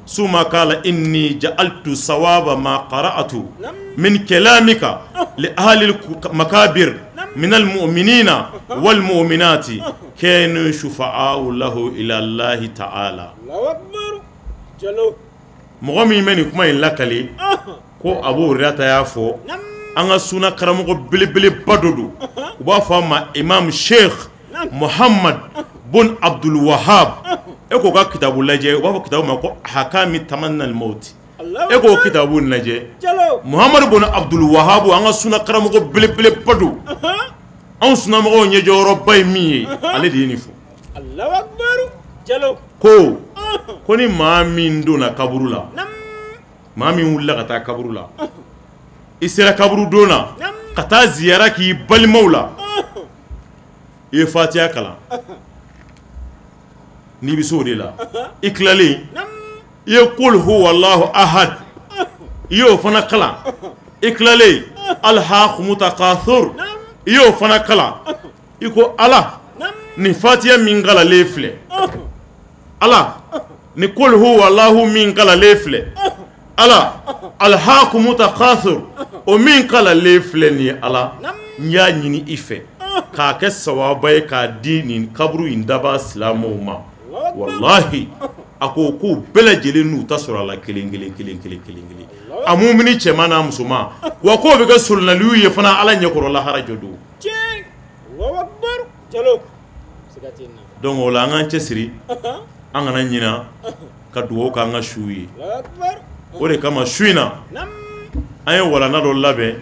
suma kala inni ja'altu sawaba ma qara'atu min kalamika li ahli al makabir min al mu'minina wal mu'minati kanu shufa'u lahu ila Allah ta'ala. Mɔgɔ min bɛ nin kuma in lakale, ko Abu Hurairata y'a fɔ, an ka sunna karamɔgɔ belebeleba dɔ don, u b'a fɔ a ma Imam Sheikh Muhammad bun Abdul Wahab. E k'o ka kitabu lajɛ, u b'a fɔ kitabu ma ko Hakami Tamanna al-Maut. E k'o kitabu lajɛ, Muhammad bun Abdul Wahab, an ka sunna karamɔgɔ belebeleba don, anw sunnamɔgɔw ɲɛjɔyɔrɔba ye min ye, ale de ye nin fɔ. Ko ni maa min donna kaburu la, maa min wulila ka taa kaburu la, i sera kaburu don na ka taa ziyara k'i balimaw la, i ye fatiya kalan, n'i bɛ se o de la, i tilalen i ye kul huwallahu ahad, i y'o fana kalan, i tilalen alhaakumu takathur, i y'o fana kalan, i ko Ala nin fatiya min kalanlen filɛ, Ala ni kul huwallahu min kalanlen filɛ, Ala alhaakumu takathur o min kalanlen filɛ nin ye, Ala n y'a ɲini i fɛ k'a kɛ sawaba ye k'a di nin kaburu in daba silamɛw ma. Walahi a ko k'u bɛɛ lajɛlen n'u ta sɔrɔ a la kelen kelen kelen kelen kelen kelen, a mumini cɛman n'a musoman, wa k'o bɛ kɛ solonaliw ye fana Ala ɲɛkɔrɔ lahara jɔ don. Donc o la an k'an cɛsiri, an kana ɲina ka dugawu k'an ka su ye. O de kama su in na an ye walanda dɔ labɛn,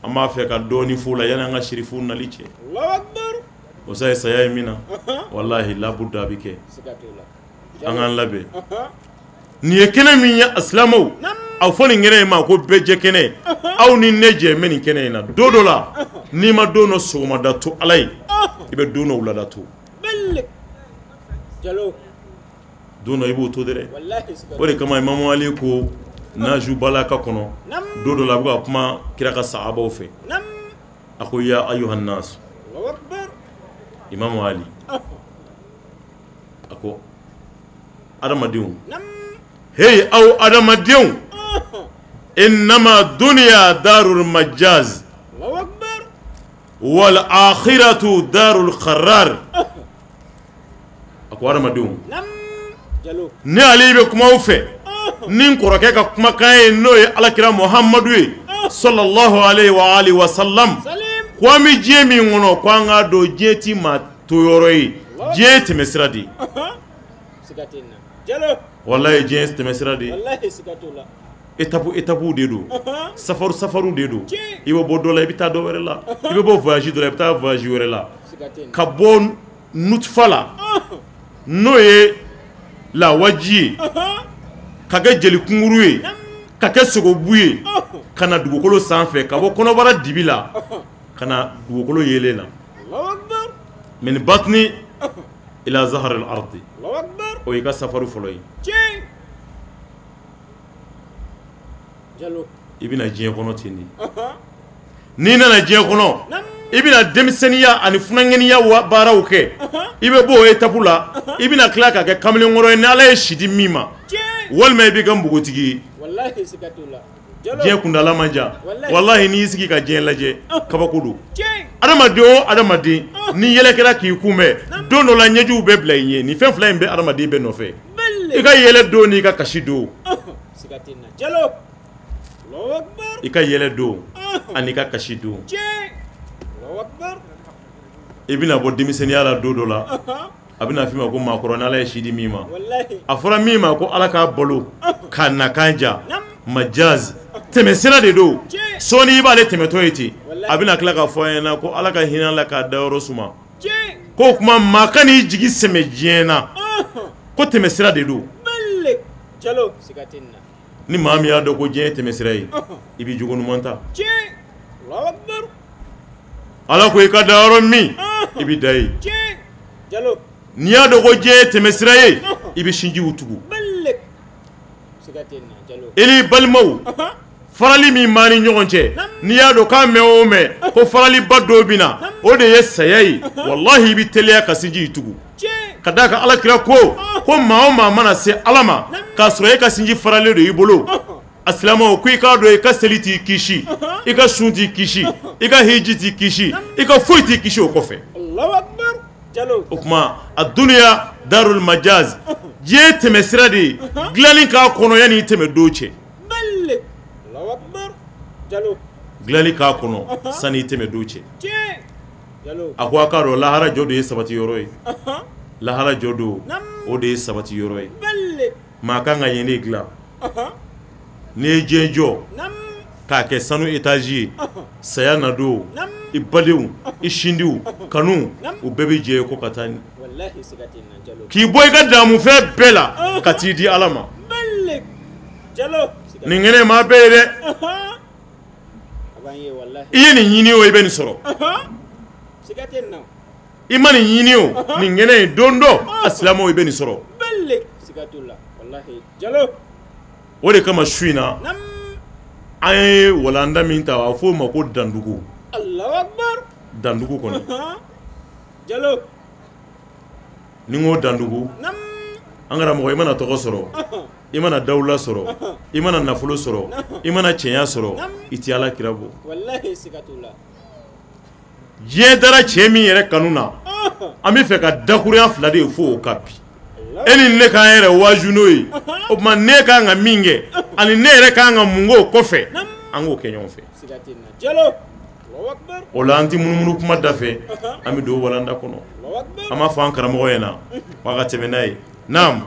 an b'a fɛ ka dɔɔnin f'o la yanni an ka sirifu nali cɛ. O sa ye saya ye min na, walahi labuda a bɛ kɛ, an k'an labɛn. Nin ye kɛnɛ min ye silamɛw, a fɔ nin kɛnɛ in ma ko bɛɛ jɛ kɛnɛ, aw ni ne jɛ bɛ nin kɛnɛ in na. Don dɔ la, n'i ma don dɔ sɔgɔmada to Ala ye, i bɛ don dɔ wulada to. Don dɔ i b'o to dɛ. O de kama Imamu Ali ko Naju Balaka kɔnɔ, don dɔ la a bɛ ka kuma kira ka sahabaw fɛ, a ko ya ayuhan nas, Imamu Ali a ko adamadenw, hey aw adamadenw, innama dunya darul majaz wal akhiratu darul qarar. A ko adamadenw, ne Ali bɛ kuma aw fɛ ni n kɔrɔkɛ ka kumakan ye, n'o ye alakira Muhammadu ye sallallahu alaihi wa alihi wa sallam, Ko an bɛ diɲɛ min kɔnɔ, ko an k'a dɔn diɲɛ ti maa to yɔrɔ ye, diɲɛ ye tɛmɛsira de ye. Walayi, diɲɛ ye tɛmɛsira de ye. Étape étape de don, safaru safaru de don. I bɛ bɔ dɔ la, i bɛ taa dɔ wɛrɛ la, i bɛ bɔ voyage dɔ la, i bɛ taa voyage wɛrɛ la. Ka bɔ nutfa la, n'o ye lawaji ye, ka kɛ jelikunguru ye, ka kɛ sogobu ye, ka na dugukolo sanfɛ, ka bɔ kɔnɔbara dibi la ka na dugukolo yeelen na, min batni ila zahar al ardi, o y'i ka safaru fɔlɔ ye. I bɛna diɲɛ kɔnɔ ten de. N'i nana diɲɛ kɔnɔ, i bɛna denmisɛnninya ani funankɛninya baaraw kɛ. I bɛ bɔ o étape la, i bɛna tila ka kɛ kamalenkɔrɔ ye ni Ala ye si di min ma, walima i bɛ kɛ npogotigi ye. Diɲɛ kundala man jan. Walahi, n'i y'i sigi ka diɲɛ lajɛ, kabako don. Adamaden o adamaden, ni yɛlɛ kɛra k'i kunbɛn don dɔ la, ɲɛjiw bɛ bila i ɲɛ. Nin fɛn fila in bɛ adamaden bɛɛ nɔfɛ, i ka yɛlɛ don n'i ka kasi don, i ka yɛlɛ don ani ka kasi don. I bɛna bɔ denmisɛnninya la don dɔ la, a bɛna f'i ma ko maakɔrɔ, n'Ala ye si di min ma. A fɔra min ma ko Ala k'a balo k'a nakan ja, majaz tɛmɛsira de don. Sɔɔni i b'ale tɛmɛtɔ ye ten, a bɛna tila k'a fɔ a ɲɛna ko Ala ka hinɛ la k'a dayɔrɔ suma. K'o tuma maa kan'i jigi sɛmɛ diɲɛ na, ko tɛmɛsira de don. Ni maa min y'a dɔn ko diɲɛ ye tɛmɛsira ye, i b'i jogo ɲuman ta. Ala ko i ka da yɔrɔ min, i bɛ da yen. N'i y'a dɔn ko diɲɛ ye tɛmɛsira ye, i bɛ sinjiw tugu. I n'i balimaw farali min b'an ni ɲɔgɔn cɛ, n'i y'a dɔn k'a mɛn o mɛn ko faraliba dɔ bɛ na, o de ye saya ye, walahi i bɛ teliya ka sinji tugu. Ka d'a kan Ala kira ko maa o maa mana se Ala ma k'a sɔrɔ e ka sinji faralen don i bolo, a silamɛw ko i k'a dɔn i ka seli t'i kisi, i ka sun t'i kisi, i ka hiji t'i kisi, i ka foyi t'i kisi o kɔfɛ. O tuma a duniya darul majaz, diɲɛ tɛmɛsira de ye, dilanni k'a kɔnɔ yanni i tɛmɛ don cɛ. Dilanni k'a kɔnɔ sani i tɛmɛ don cɛ. A ko a k'a dɔn lahara jɔ de ye sabati yɔrɔ ye. Lahara jɔ don, o de ye sabati yɔrɔ ye. Maa kan ka yen de dilan. N'i ye diɲɛ jɔ k'a kɛ sanu étage ye, saya na don, i badenw, i sindiw kanu, u bɛɛ bɛ jɛ ko ka taa k'i bɔ i ka damufɛn bɛɛ la ka t'i di Ala ma. Nin kɛnɛ maa bɛɛ ye dɛ. I ye nin ɲini o, i bɛ nin sɔrɔ. I ma nin ɲini o, nin kɛnɛ in don dɔ a silamɛw i bɛ nin sɔrɔ. O de kama su in na an ye walanda min ta, a f'o ma ko dandugu. Dandugu kɔni, ni n ko dandugu, an karamɔgɔ, i mana tɔgɔ sɔrɔ, i mana dawula sɔrɔ, i mana nafolo sɔrɔ, i mana cɛnya sɔrɔ, i ti Ala kira bɔ. Diɲɛ dara cɛ min yɛrɛ kanu na, an bɛ fɛ ka dakurunya fila de fo o kan bi. E ni ne k'an yɛrɛ waaju n'o ye. O tuma ne ka kan ka min kɛ ani ne yɛrɛ ka kan ka mun k'o kɔfɛ, an k'o kɛ ɲɔgɔn fɛ. O la an tɛ munumunu kuma da fɛ, an bɛ don walanda kɔnɔ. An b'a fɔ an karamɔgɔ ɲɛna k'a ka tɛmɛ n'a ye. Naam.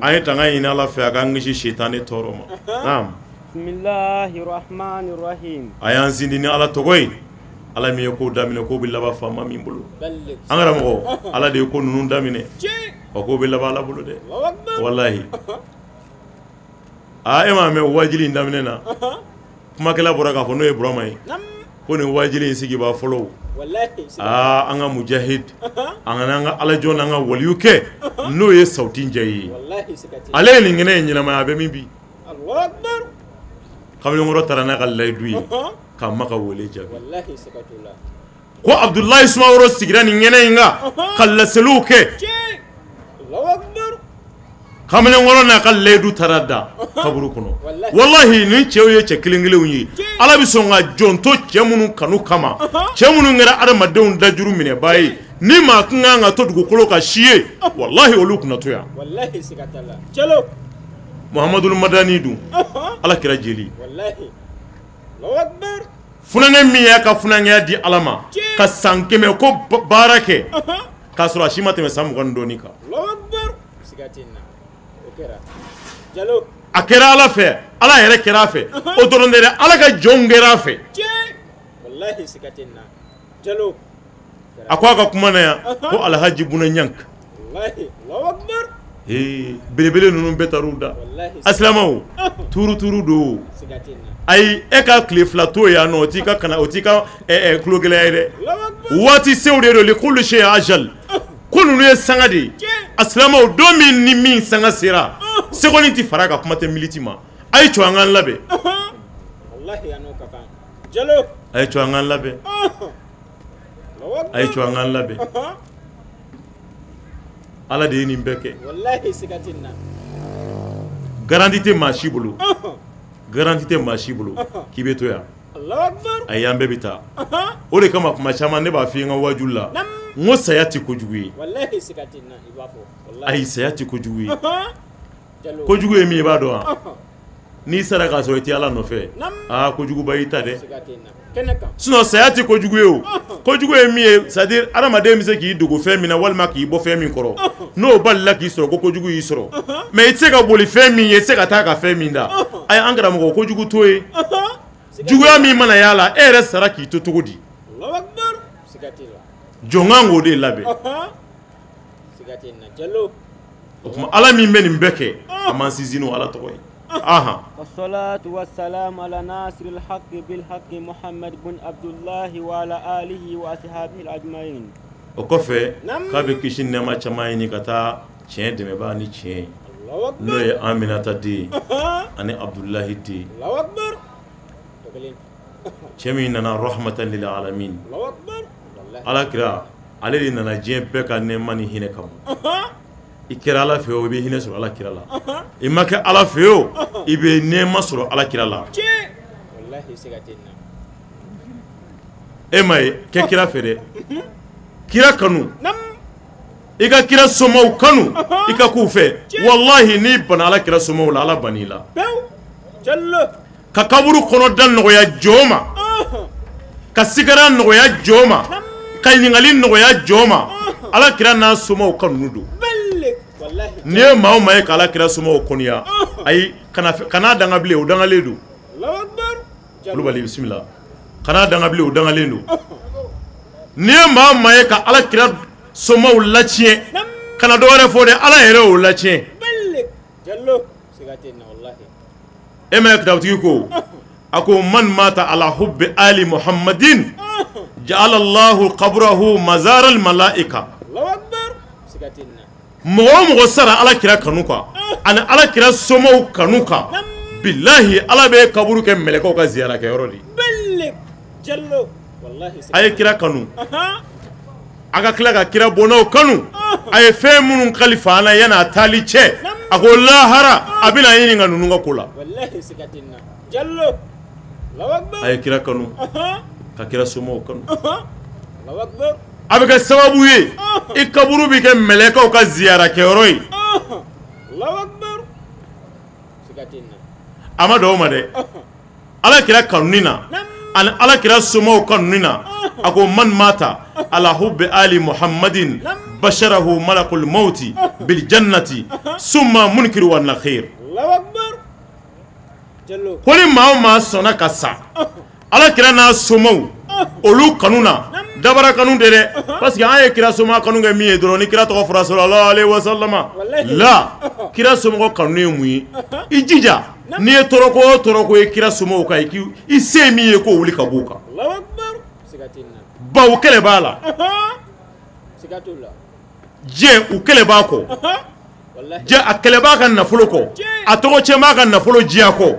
An ye tanga ɲini Ala fɛ a k'an kisi sitanɛ tɔɔrɔ ma. Naam. A y'an sindi ni Ala tɔgɔ ye, Ala min ye ko daminɛ ko bɛ laban faama min bolo. An karamɔgɔ, Ala de ye ko ninnu daminɛ, wa ko bɛ laban Ala bolo dɛ. Walahi. Aa, e m'a mɛn wajili in daminɛ na, kumakɛla bɔra k'a fɔ n'o ye Burama ye, ko nin wajili in sigibaa fɔlɔ, aa, an ka mujahid, an ka an ka alajɔn n'an ka waliyu kɛ, n'o ye Sawuti Njayi ye. Ale ye nin kɛnɛ in ɲɛnamaya, a bɛ min bi. Kamalenkɔrɔ taara n'a ka layidu ye k'a ma ka wele jaabi. Ko Abudulayi Sumaworo sigira nin kɛnɛ in kan ka laseliw kɛ. Kamalenkɔrɔ n'a ka layidu taara da kaburu kɔnɔ. Walahi, nin cɛw ye cɛ kelen kelenw ye. Ala bɛ sɔn ka jɔn to cɛ minnu kanu kama, cɛ minnu kɛra adamadenw dajuru minɛbaa ye, ni maa kun kan ka to dugukolo ka si ye, walahi olu kunna to yan. Muhamadul Madani dun, Ala kira jeli. Funankɛ min y'a ka funankɛya di Ala ma ka san 100 ko baara kɛ k'a sɔrɔ a si ma tɛmɛ san 20 dɔɔni kan. A kɛra Ala fɛ, Ala yɛrɛ kɛra a fɛ, o dɔrɔn tɛ dɛ, Ala ka jɔnw kɛra a fɛ. A ko a ka kuma na yan ko Alhaji Buna Ɲank. Ee belebele ninnu bɛɛ taar'u da. Asilamɛw tuuru tuuru don. Ayi e ka tile 2 to yan nɔ o t'i ka kana o t'i ka tulogɛlɛya ye dɛ. Waati sew de don likulli shay ajal. Ko ninnu ye sanga de ye. Asilamɛw don min ni min sanga sera seconde ti fara ka kuma tɛ minute ma. A ye cɔ an k'an labɛn. A ye cɔ an k'an labɛn. A ye cɔ an k'an labɛn. Ala de ye nin bɛɛ kɛ. Garantie tɛ maa si bolo. Garantie tɛ maa si bolo k'i bɛ to yan. Ayi an bɛɛ bɛ taa. O de kama kuma caman ne b'a f'i ye n ka waajuli la. N ko saya tɛ kojugu ye. Ayi saya tɛ kojugu ye. Kojugu ye min ye i b'a dɔn wa? N'i sara k'a sɔrɔ i tɛ Ala nɔfɛ, aa kojuguba y'i ta dɛ. Sinon saya tɛ kojugu ye o. Kojugu ye min ye c'est à dire adamaden bɛ se k'i dogo fɛn min na walima k'i bɔ fɛn min kɔrɔ n'o balila k'i sɔrɔ ko kojugu y'i sɔrɔ mais i tɛ se ka boli fɛn min ye i tɛ se ka taa ka fɛn min da. Ayi an karamɔgɔ kojugu t'o ye. Juguya min mana y'a la e yɛrɛ sara k'i to cogo di? Jɔn kan k'o de labɛn. O tuma Ala min bɛ nin bɛɛ kɛ a m'an sinsin n'o Ala tɔgɔ ye. Aha. والصلاة والسلام على ناصر الحق بالحق محمد بن عبد الله وعلى آله وأصحابه أجمعين. O kɔfɛ k'a bɛ kisi nɛɛma caman ɲini ka taa tiɲɛ dɛmɛbaa ni tiɲɛ ye n'o ye Aminata den ye ani Abudulahi den. Cɛ min nana rahmatan lil alamin. Ala kira ale de nana diɲɛ bɛɛ ka nɛɛma ni hinɛ kama. I kɛra Ala fɛ o i bɛ hinɛ sɔrɔ Ala kira la. I ma kɛ Ala fɛ o i bɛ nɛɛma sɔrɔ Ala kira la. E ma ye kɛ kira fɛ dɛ. Kira kanu. I ka kira somaw kanu. I ka k'u fɛ. Walahi n'i banna Ala kira somaw la Ala bann'i la. Ka kaburu kɔnɔ da nɔgɔya jɔn ma. Ka sigara nɔgɔya jɔn ma. Ka ɲininkali nɔgɔya jɔn ma. Ala kira n'a somaw kanu don. N'i ye maa o maa ye k'Ala kira somaw kɔniya ayi kana danga bilen o dangalen don. Kulubali bisimila. Kana danga bilen o dangalen don. N'i ye maa o maa ye ka Ala kira somaw latiɲɛ kana dɔ wɛrɛ fɔ dɛ Ala yɛrɛ y'o latiɲɛ. E ma ye kitabutigi ko a ko man mata ala hubbi ali muhammadin ja'ala Allahu qabrahu mazara al malaika. Mɔgɔ o mɔgɔ sara Ala kira kanu kan ani Ala kira somaw kanu kan bilahi Ala bɛ kaburu kɛ mɛlɛkɛw ka ziyara kɛyɔrɔ de ye. A ye kira kanu, a ka tila ka kira bɔnnaw kanu, a ye fɛn minnu kalifa an na yanni a taali cɛ, a ko lahara a bɛna ɲininka ninnu ka ko la. A ye kira kanu ka kira somaw kanu. A bɛ kɛ sababu ye i kaburu bɛ kɛ mɛlɛkɛw ka ziyara kɛyɔrɔ ye. A ma dɔn o ma dɛ. Ala kira kanuni na ani Ala kira somaw kanuni na a ko man mata ala hubbi ali muhammadin basharahu malakul mauti bil jannati summa munkir wa nakhir. Ko ni maa o maa sɔnna ka sa Ala kira n'a somaw olu kanu na dabara kanu de dɛ parce que an ye kira soma kanu kɛ min ye dɔrɔn ni kira tɔgɔ fɔra sallallahu alaihi wasallama la kira somɔgɔ kanu ye mun ye i jija n'i ye tɔɔrɔko o tɔɔrɔko ye kira somɔgɔw kan i se min ye k'o wuli ka b'o kan bawo kɛlɛ b'a la diɲɛ u kɛlɛ b'a kɔ jɛ a kɛlɛ b'a ka nafolo kɔ a tɔgɔ cɛn b'a ka nafolo diya kɔ.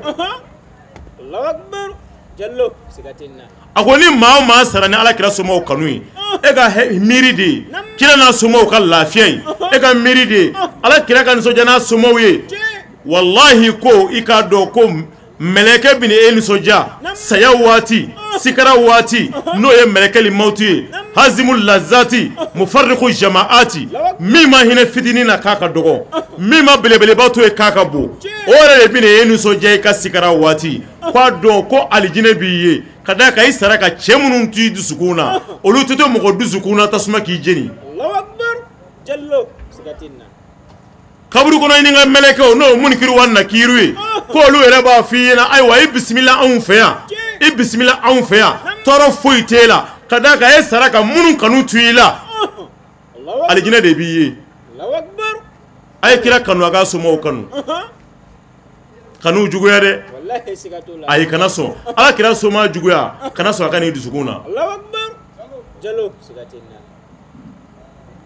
A ko ni maa o maa sara ni Ala kira somaw kanu ye e ka miiri de ye kira n'a somaw ka lafiya ye e ka miiri de ye Ala kira ka nisɔndiya n'a somaw ye walahi ko i k'a dɔn ko mɛlɛkɛ bɛ e nisɔndiya saya waati sikara waati n'o ye mɛlɛkɛli mawuti ye hazimu lazati mufarriqu jamaati Min ma hinɛ fitinin na k'a ka dɔgɔ, min ma belebeleba to yen k'a ka bon, o yɛrɛ de bɛna e nisɔndiya i ka sikara waati k'a dɔn ko alijinɛ b'i ye ka d'a kan i sara ka cɛ minnu t'i dusukun na, olu tɛ to mɔgɔ dusukun na tasuma k'i jeni. Kaburu kɔnɔ ɲininka mɛlɛkɛw n'o munikiru wa nakiru ye, k'olu yɛrɛ b'a f'i ɲɛna ayiwa i bisimila anw fɛ yan, i bisimila anw fɛ yan, tɔɔrɔ foyi t'e la ka d'a kan e sara ka minnu kanu to i la, alijinɛ de b'i ye. A ye kira kanu, a k'a somɔgɔw kanu, kanu juguya dɛ, ayi kana sɔn ala kira soma juguya, kana sɔn a ka n'i dusukun na.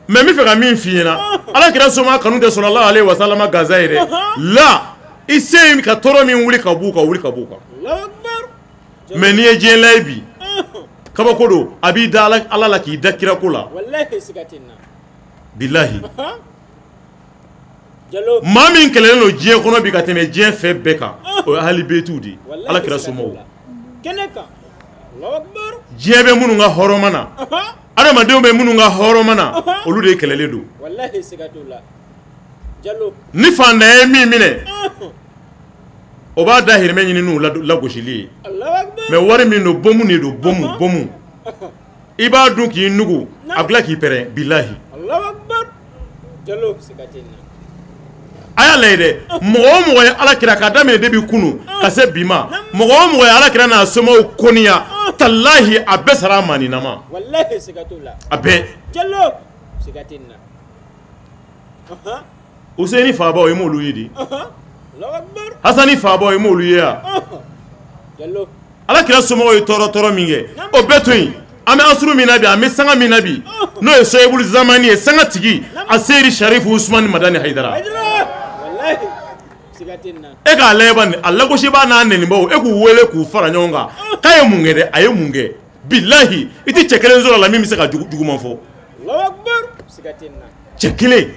Mais n bɛ fɛ ka min f'i ɲɛna, ala kira soma kanu tɛ sallallahu alaihi wasallam gansan ye dɛ, la i se yen ka tɔɔrɔ min wuli ka b'u kan, wuli ka b'u kan. Mais n'i ye diɲɛ lajɛ bi, kabako don, a b'i da ala la k'i da kirako la. Bilahi maa min kɛlɛlen don diɲɛ kɔnɔ bi ka tɛmɛ diɲɛ fɛn bɛɛ kan, o ye ahali beyitiw de ye, ala kira somɔgɔw. Diɲɛ bɛ minnu ka hɔrɔnma na, adamadenw bɛ minnu ka hɔrɔnma na, olu de kɛlɛlen don. Ni faantanya ye min minɛ, o b'a dahirimɛ ɲini n'u lagosili ye. Mais wari min don, bomu de don, bomu bomu. I b'a dun k'i nugu, a bila k'i pɛrɛn, bilahi. A y'a lajɛ dɛ, mɔgɔ o mɔgɔ ye ala kira k'a daminɛ depuis kunun ka se bi ma, mɔgɔ o mɔgɔ ye ala kira n'a somɔgɔw koniya, talahi a bɛɛ sara a maaninama, a bɛɛ. Useyini fabaw i m'olu ye di, Hasani fabaw i m'olu ye wa? Ala kira somɔgɔw ye tɔɔrɔ tɔɔrɔ min kɛ, o bɛɛ to yen. An bɛ asuru min na bi, an bɛ sanga min na bi, n'o ye soyebulu zamani ye, sanga tigi a seyiri Sharifu Usumani Madani Hayidara. E k'a lajɛ bani, a lagosibaa n'a nɛnibaw, e k'u wele k'u fara ɲɔgɔn kan k'a ye mun kɛ dɛ, a ye mun kɛ? Bilahi i tɛ cɛ kelen sɔrɔ a la min bɛ se ka juguman fɔ. Cɛ kelen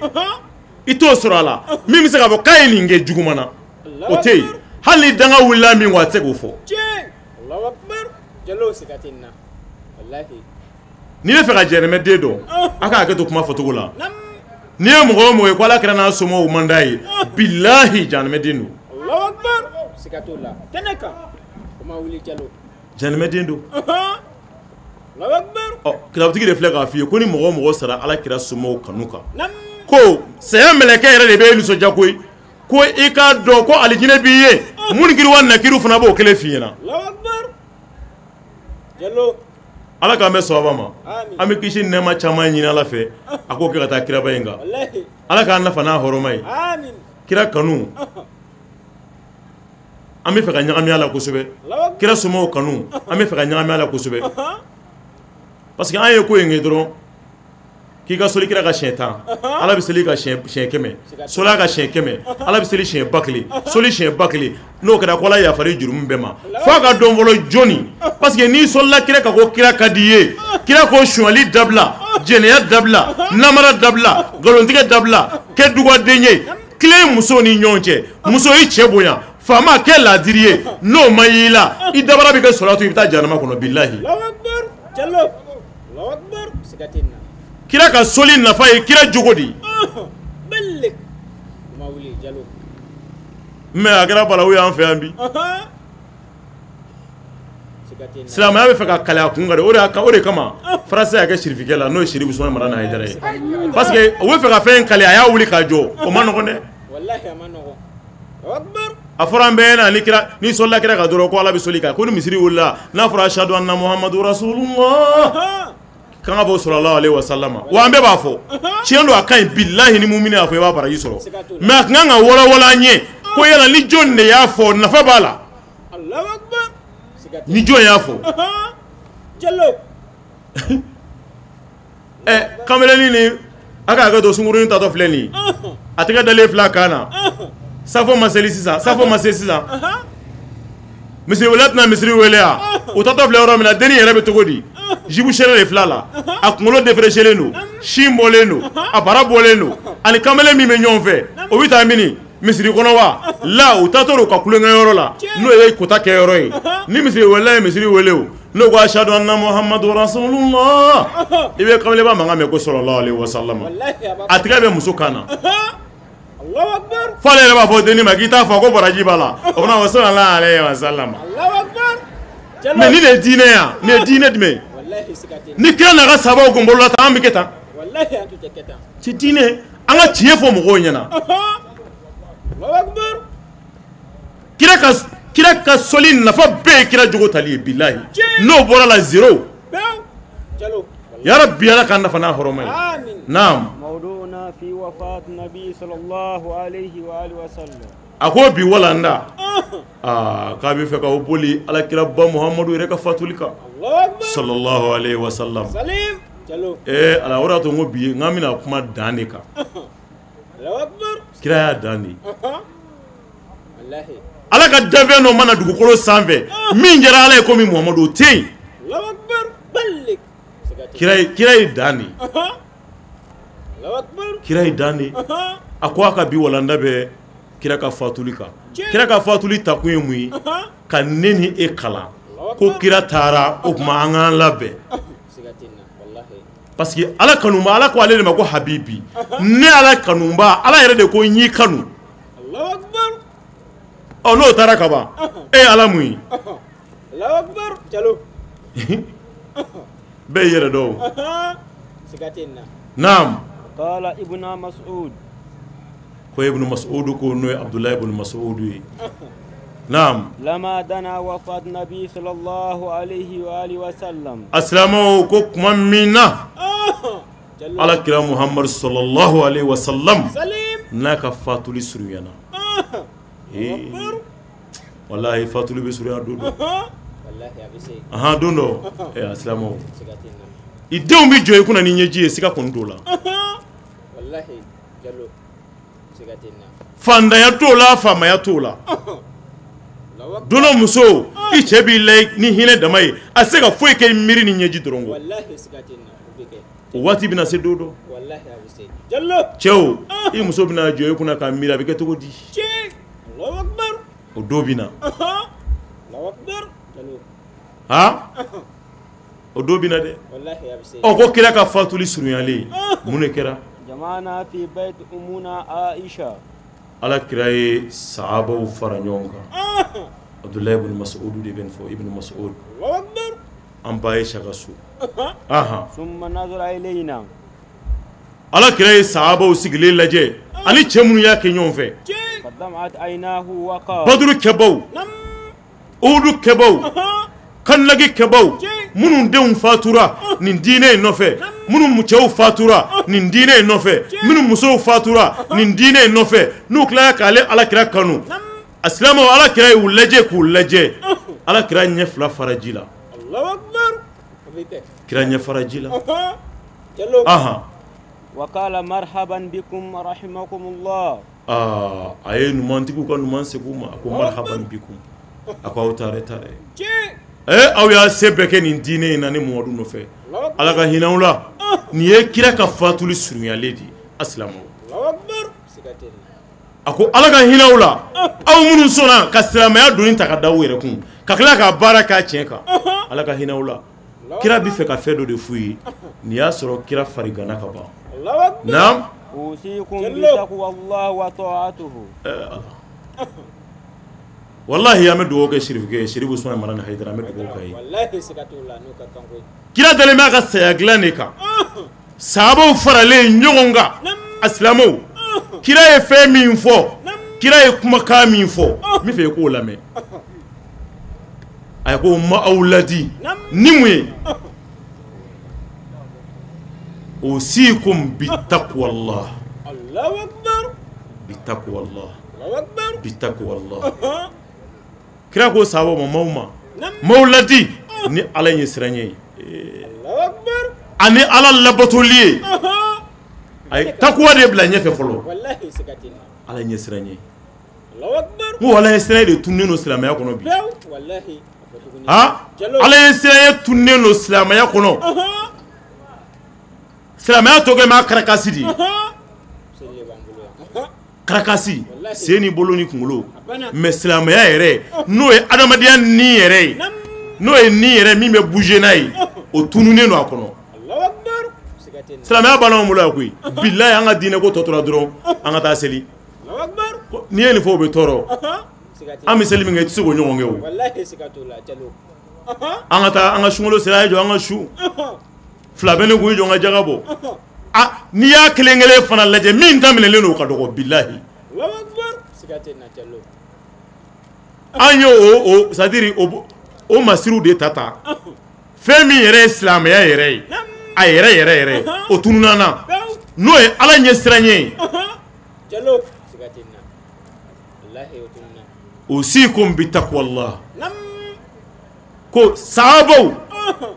i t'o sɔrɔ a la min bɛ se k'a fɔ k'a ye nin kɛ juguman na, o tɛ yen. Hali ni danga wulila min kɔ, a tɛ se k'o fɔ. N'i bɛ fɛ ka jɛnɛmɛden dɔn, a ka hakɛ to kuma fɔcogo la. N'i ye mɔgɔ o mɔgɔ ye ko ala kira n'a somɔgɔw man d'a ye, bilahi janɛmɛden don. Janɛmɛden don. Ɔ kitabutigi de filɛ k'a f'i ye ko ni mɔgɔ o mɔgɔ sara ala kira somɔgɔw kanu kan, ko saya mɛlɛkɛ yɛrɛ de bɛ nisɔndiya koyi, ko i k'a dɔn ko alijinɛ b'i ye, munkiri wa nakiru fana b'o kelen f'i ɲɛna. Ala k'an bɛ sababa ma, an bɛ kisi nɛɛma caman ɲini ala fɛ, a k'o kɛ ka taa kiraba in kan. Ala k'an nafa n'a hɔrɔma ye. Kira kanu an bɛ fɛ ka ɲagami a la kosɛbɛ, kira somɔgɔw kanu an bɛ fɛ ka ɲagami a la kosɛbɛ, parce que an ye ko in kɛ dɔrɔn k'i ka soli kira ka siɲɛ 10, ala bɛ seli ka siɲɛ 100, soli a ka siɲɛ 100, ala bɛ seli siɲɛ 1000, soli siɲɛ 1000, n'o kɛra ko ala yafara i jurumu bɛɛ ma. F'a ka dɔn fɔlɔ jɔnni, parce que n'i solila kira kan ko kira ka di i ye, kira ko sonyali dabila, jɛnɛya dabila, namara dabila, nkalontigɛ dabila, kɛ dugaden ye, tilen musow ni ɲɔgɔn cɛ, muso i cɛ bonya, faama kɛ laadiri ye, n'o ma y'i la, i dabara bɛ kɛ sɔrɔtu, i bɛ taa jahanama kɔnɔ, bilahi. Kira ka soli nafa ye kira jogo de ye. Mais a kɛra balawu y'an fɛ yan bi. Silamɛya bɛ fɛ ka kale a kun kan de, o de kama faransi y'a kɛ sirifikɛ la, n'o ye Sirifu Usumani Madani Hayidara ye, parce que u bɛ fɛ ka fɛn in kale, a y'a wuli k'a jɔ, o ma nɔgɔn dɛ. A fɔra an bɛɛ ɲɛna ni kira, n'i solila kira kan dɔrɔn ko ala bɛ soli kan, ko ni misiri wulila n'a fɔra ashadu anna muhammadu rasulullah, kan ka fɔ sallallahu alaihi wasallam, wa an bɛɛ b'a fɔ tiɲɛ don, a ka ɲi, bilahi ni mumini y'a fɔ i b'a baraji sɔrɔ, mais a kan ka walawala an ye ko yala ni jɔn de y'a fɔ nafa b'a la, ni jɔn y'a fɔ. Ɛ kamelenni ni a ka hakɛ to, sunkurunin tatɔ filɛ nin ye, a tɛgɛ dalen filɛ a kan na, safo ma seli sisan, safo ma se sisan, misiri wele tɛna misiri wele yan, o tatɔ filɛ yɔrɔ min na, dennin yɛrɛ bɛ cogo di? Jibu sɛnɛ de filɛ a la, a kunkolo défraîchelen don, sin bɔlen don, a bara bɔlen don, ani kamalen min bɛ ɲɔgɔn fɛ, o bɛ taa mini misiri kɔnɔ wa? La, u taatɔ don u ka kulonkɛyɔrɔ la, n'o ye kota kɛyɔrɔ ye. Ni misiri welela ye misiri wele o, N'o ko ashadu anna muhammadu rasulullah, i bɛ kameleba mankan mɛn ko sallallahu alaihi wasallam. A tigɛ bɛ muso kan na. F'ale yɛrɛ b'a fɔ denni ma k'i t'a fɔ ko baraji b'a la. O fana ko sallallahu alaihi wasallam. Mais ni de ye diinɛ ye wa? Nin ye diinɛ jumɛn ye? Ni kira n'a ka sahabaw kun bolola tan, an bɛ kɛ tan. Ti diinɛ, an ka tiɲɛ fɔ mɔgɔw ɲɛna. Kira ka sɔli nafa bɛɛ ye kira jogo tali ye, bilahi. N'o bɔra la zéro. Ya Rabbi, Ala k'an nafa n'a hɔrɔma ye. Naam. A ko bi walanda, aa k'a bɛ fɛ k'aw boli alakiraba Muhamadu yɛrɛ ka fatuli kan, sallallahu alaihi wa sallam. Ala, o de y'a to n ko bi n k'an bɛna kuma dan de kan. Kira y'a dan de ye. Ala ka danfɛn dɔ mana dugukolo sanfɛ min kɛra Ala ye komi Muhamadu, o tɛ yen. Kira ye dan de ye. Kira ye dan de ye. A ko a ka bi walanda bɛ kira ka fatuli kan. Kira ka fatuli takun ye mun ye? Ka ne ni e kalan ko kira taara, o tuma an k'an labɛn. Parce que Ala kanuba, Ala ko ale de ma ko habibi. Ne Ala kanuba, Ala yɛrɛ de ko n y'i kanu. Ɔ n'o taara ka ban, e ye Ala mun ye? Bɛɛ y'i yɛrɛ dɔn o. Naam. Ko Ibn Mas'ud ko n'o ye Abdulayi ibn Mas'ud ye. Naam. Lama dana wafat nabi sallallahu alayhi wa alihi wa sallam. A silamɛw ko tuma min na Ala kira Muhammad sallallahu alayhi wa sallam n'a ka fatuli surunyana. Walahi fatuli bɛ surunya don dɔ. Ahan, don dɔ. A silamɛw, i denw bɛ jɔ i kunna ni ɲɛji ye, siga kɔni t'o la. Fantanya t'o la, faamaya t'o la. Don dɔ muso, i cɛ b'i la ni hinɛ dama ye, a tɛ se ka foyi kɛ miiri ni ɲɛji dɔrɔn kɔ. O waati bɛna se don dɔ. Cɛw, i muso bɛna jɔ i kunna ka miiri, a bɛ kɛ cogo di? O don bɛ na. Ha? O don bɛ na dɛ. Ɔ ko kira ka fatuli surunyalen, mun de kɛra? Ala kira ye sahabaw fara ɲɔgɔn kan. Abdulayi ibn Mas'ud de bɛ nin fɔ, Ibn Mas'ud. An ba Aisha ka so. Ala kira ye sahabaw sigilen lajɛ ani cɛ minnu y'a kɛ ɲɔgɔn fɛ. Baduru kɛbaw, Uhudu kɛbaw, Kandaki kɛbaw, minnu denw fatura nin diinɛ in nɔfɛ, minnu cɛw fatura nin diinɛ in nɔfɛ, minnu musow fatura nin diinɛ in nɔfɛ, n'u tilara k'ale Ala kira kanu. A silamɛw, Ala kira y'u lajɛ k'u lajɛ. Ala kira ɲɛ fila fara ji la. Kira ɲɛ fara ji la. Ahan. Wakala marhaban bikum rahimakumullah. Aa, a ye ɲumantigiw ka ɲuman segin u ma. A ko marhaban bikum. A ko aw taare taare. Aw y'a se bɛɛ kɛ nin diinɛ in na ni Muhamadu nɔfɛ. Ala ka hinɛ aw la. Nin ye kira ka fatuli surunyalen de ye. A silamɛw, a ko Ala ka hinɛ aw la. Aw minnu sɔnna ka silamɛya doni ta ka da aw yɛrɛ kun, ka tila ka baara k'a tiɲɛ kan, Ala ka hinɛ aw la. Kira bɛ fɛ ka fɛn dɔ de f'u ye. Nin y'a sɔrɔ kira fariganna ka ban. Naam. Walahi an bɛ dugawu kɛ Sirifukɛ ye, Sirifu Usumani Marani Hayidara, an bɛ dugawu k'a ye. Kira dalen b'a ka saya dilan de kan. Sahabaw faralen ɲɔgɔn kan, a silamɛw, kira ye fɛn min fɔ, kira ye kumakan min fɔ, n bɛ fɛ i k'o lamɛn. A ko n ma aw ladi ni mun ye? Usikum bitaqwallah. Bitaqwallah. Bitaqwallah. Kira ko sahabaw ma, maaw ma, maaw ladi ni Ala ɲɛ siran ye, ani Ala labatoli ye. A ye takuwa de bila ɲɛfɛ fɔlɔ. Ala ɲɛ siran ye. N ko Ala ɲɛ siran de tununnen don silamɛya kɔnɔ bi. Ala ɲɛ siran ye tununnen don silamɛya kɔnɔ. Silamɛya tɔgɔ ma karakasi de ye. Karakasi, sen ni bolo ni kunkolo. Mais silamɛya yɛrɛ, n'o ye adamadenya ni yɛrɛ ye, N'o ye ni yɛrɛ min bɛ bouger n'a ye, o tununnen don a kɔnɔ. Silamɛya banna anw bolo yan koyi. Bilayi, an ka diinɛ ko tɔ tora dɔrɔn an ka taa seli. N'i ye nin fɔ, o bɛ tɔɔrɔ. An bɛ seli min kɛ, i tɛ se k'o ɲɔgɔn kɛ o. An ka taa an ka sunkalo sera, a ye jɔ an ka su fila bɛ ne kun, i jɔ n ka jaga bɔ. A n'i y'a kelen kelen fana lajɛ, min daminɛlen don o ka dɔgɔ, bilahi. An ye o c'est à dire o masiriw de ta ta. Fɛn min yɛrɛ ye silamɛya yɛrɛ ye, a yɛrɛ yɛrɛ yɛrɛ, o tununna na, n'o ye Ala ɲɛ siran ye. Usikum bi taqwallah. Ko sahabaw,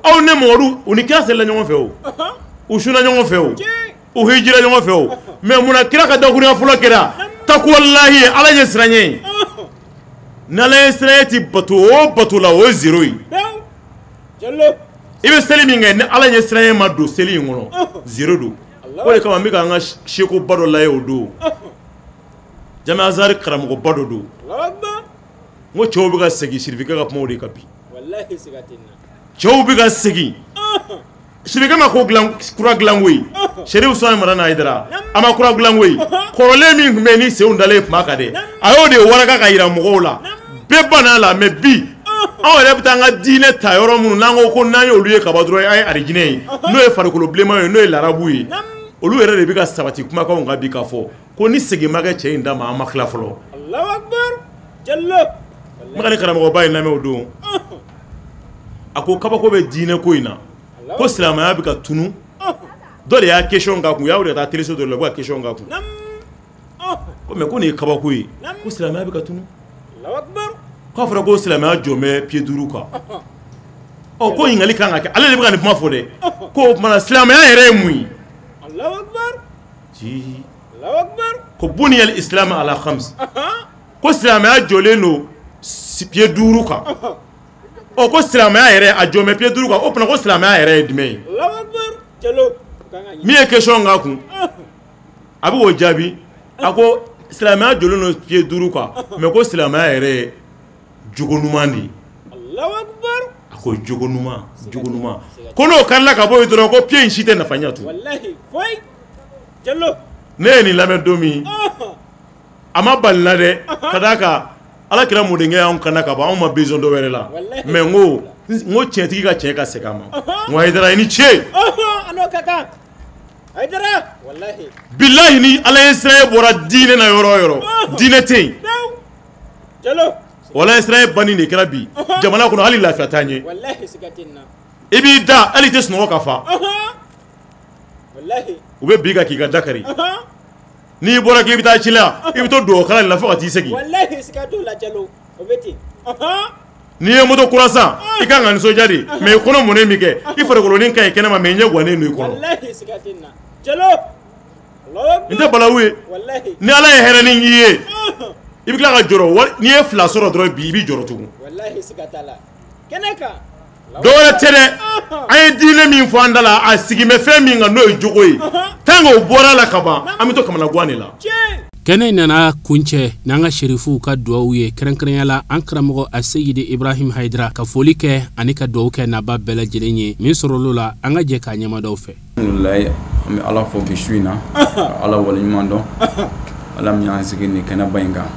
aw ne Mamadu, u ni kira selila ɲɔgɔn fɛ o, u sunna ɲɔgɔn fɛ o, u hijira ɲɔgɔn fɛ o, mais munna kira ka dakurunya fɔlɔ kɛra taqwallahi, Ala ɲɛ siran ye? N'Ala ɲɛ siran ye ti bato o bato la, o ye zéro ye. I bɛ seli min kɛ, ni Ala ɲɛ siran ye ma don seli in kɔnɔ, zéro don. O de kama n bɛ ka an ka sekoba dɔ lajɛ o don, Jamiya Azhar karamɔgɔba dɔ don. N ko cɛw bɛ ka segin sirifikɛ ka kumaw de kan bi. Cɛw bɛ ka segin. Sirifikɛ ma ko dilan, kura dilan koyi. Serif Usumani Madani Hayidara, a ma kura dilan koyi. Kɔrɔlen min tun bɛ yen ni senw dalen tun b'a kan dɛ, a y'o de waraka ka yira mɔgɔw la. Bɛɛ banna a la. Mais bi anw yɛrɛ bɛ taa an ka diinɛ ta yɔrɔ minnu n'an ko ko n'an y'olu ye kaban dɔrɔn, an ye arijinɛ ye, n'o ye farikolo bilenman ye, n'o ye larabu ye, olu yɛrɛ de bɛ ka sabati kumakanw kan bi k'a fɔ ko ni segin ma kɛ cɛ in da ma, an ma tila fɔlɔ. N bɛ ka ni karamɔgɔba in lamɛn o don, a ko kabako bɛ diinɛ ko in na, ko silamɛya bɛ ka tunu. Dɔ de y'a question k'a kun, u y'a de taa téléso dɔ la, u bɛ ka question k'a kun ko mais ko nin ye kabako ye, ko silamɛya bɛ ka tunu, k'a fɔra ko silamɛya jɔ bɛ pied 5 kan. Ɔ ko ɲininkali kan ka kɛ, ale de bɛ ka nin kuma fɔ dɛ, ko o tuma na silamɛya yɛrɛ ye mun ye? Ko buniyal islam ala khams, ko silamɛya jɔlen don pied 5 kan. Ɔ ko silamɛya yɛrɛ a jɔ bɛ pied 5 kan, o tuma ko silamɛya yɛrɛ ye jumɛn ye? Min ye question k'a kun, a bɛ k'o jaabi, a ko silamɛya jɔlen don pied 5 kan, mais ko silamɛya yɛrɛ ye jogo ɲuman de ye. A ko jogo ɲuman, jogo ɲuman, ko n'o karila ka bɔ yen dɔrɔn, ko pied in si tɛ nafa ɲɛ tun. Ne ye nin lamɛn don min, a ma bali la dɛ, ka d'a kan Ala kira mɔdenkɛ y'anw kana ka bɔ, anw ma besoin dɔ wɛrɛ la. Mais n ko tiɲɛtigi ka tiɲɛ ka segin a ma. N ko Hayidara, i ni ce. Bilahi, ni Ala ye siran bɔra diinɛ na yɔrɔ o yɔrɔ, diinɛ tɛ yen. Walahi, siran banni de kɛra bi jamana kɔnɔ, hali lafiya t'an ye. I b'i da, hali i tɛ sunɔgɔ ka fa. U bɛ bi ka k'i ka da kari. N'i bɔra k'i bɛ taa ci la, i bɛ to dugawu kalan de la fo ka t'i segin. N'i ye moto kura san, i kan ka nisɔndiya de, mais i kɔnɔ mɔnen bɛ kɛ, i farikolonin ka ɲi kɛnɛma, mais i ɲɛ gannen don i kɔnɔ. Nin tɛ balawu ye. Ni Ala ye hɛrɛnin k'i ye, i bɛ tila ka jɔrɔ. N'i ye 2 sɔrɔ dɔrɔn bi, i b'i jɔrɔ tugun. Dɔ wɛrɛ tɛ dɛ, an ye diinɛ min fɔ an da la, a sigin bɛ fɛn min kan, n'o ye jogo ye. Tant que o bɔra la ka ban, an bɛ to kamanagan de la. Kɛnɛ in nana kuncɛ n'an ka serifuw ka duwawu ye, kɛrɛnkɛrɛnya la an karamɔgɔ Aseyidi Ibrahim Hayidara ka foli kɛ ani ka duwawu kɛ naba bɛɛ lajɛlen ye. Min sɔrɔl'o la, an ka jɛ k'a ɲɛmadaw fɛ. Alhamdulilayi, an bɛ Ala fo bi su in na, ka Ala waleɲuman dɔn, Ala min y'an sigi nin kɛnɛba in kan.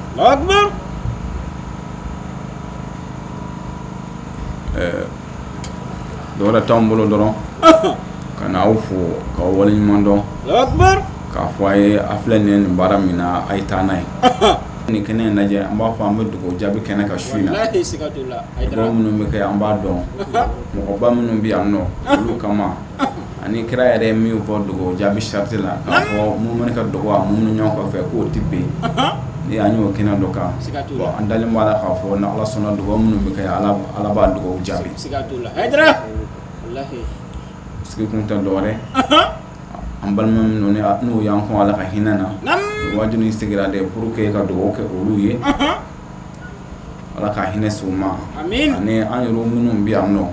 Dɔwɛrɛ t'anw bolo dɔrɔn ka na aw fo k'aw waleɲuman dɔn, k'a fɔ a ye a filɛ nin ye nin baara min na, a ye taa n'a ye. Nin kɛnɛ in lajɛ, an b'a fɔ an bɛ dugawu jaabi kɛnɛ kan su in na. Dugawu minnu bɛ kɛ, an b'a dɔn mɔgɔba minnu bɛ yan nɔ, olu kama, ani kira yɛrɛ ye min fɔ dugawu jaabi sariti la, k'a fɔ mumini ka dugawu a mumini ɲɔgɔn kɔfɛ k'o tɛ bin. Ni an y'o kɛnɛ dɔ kan, bon, an dalen b'a la k'a fɔ ni Ala sɔnna, dugawu minnu bɛ kɛ, Ala b'a dugawu jaabi. Sigi kun tɛ dɔwɛrɛ, an balima minnu n'u y'an kɔn Ala ka hinɛ na, wajibi ni sigira de pour que ka dugawu kɛ olu ye, Ala ka hinɛ s'u ma. Ani an yɛrɛ minnu bɛ yan nɔ,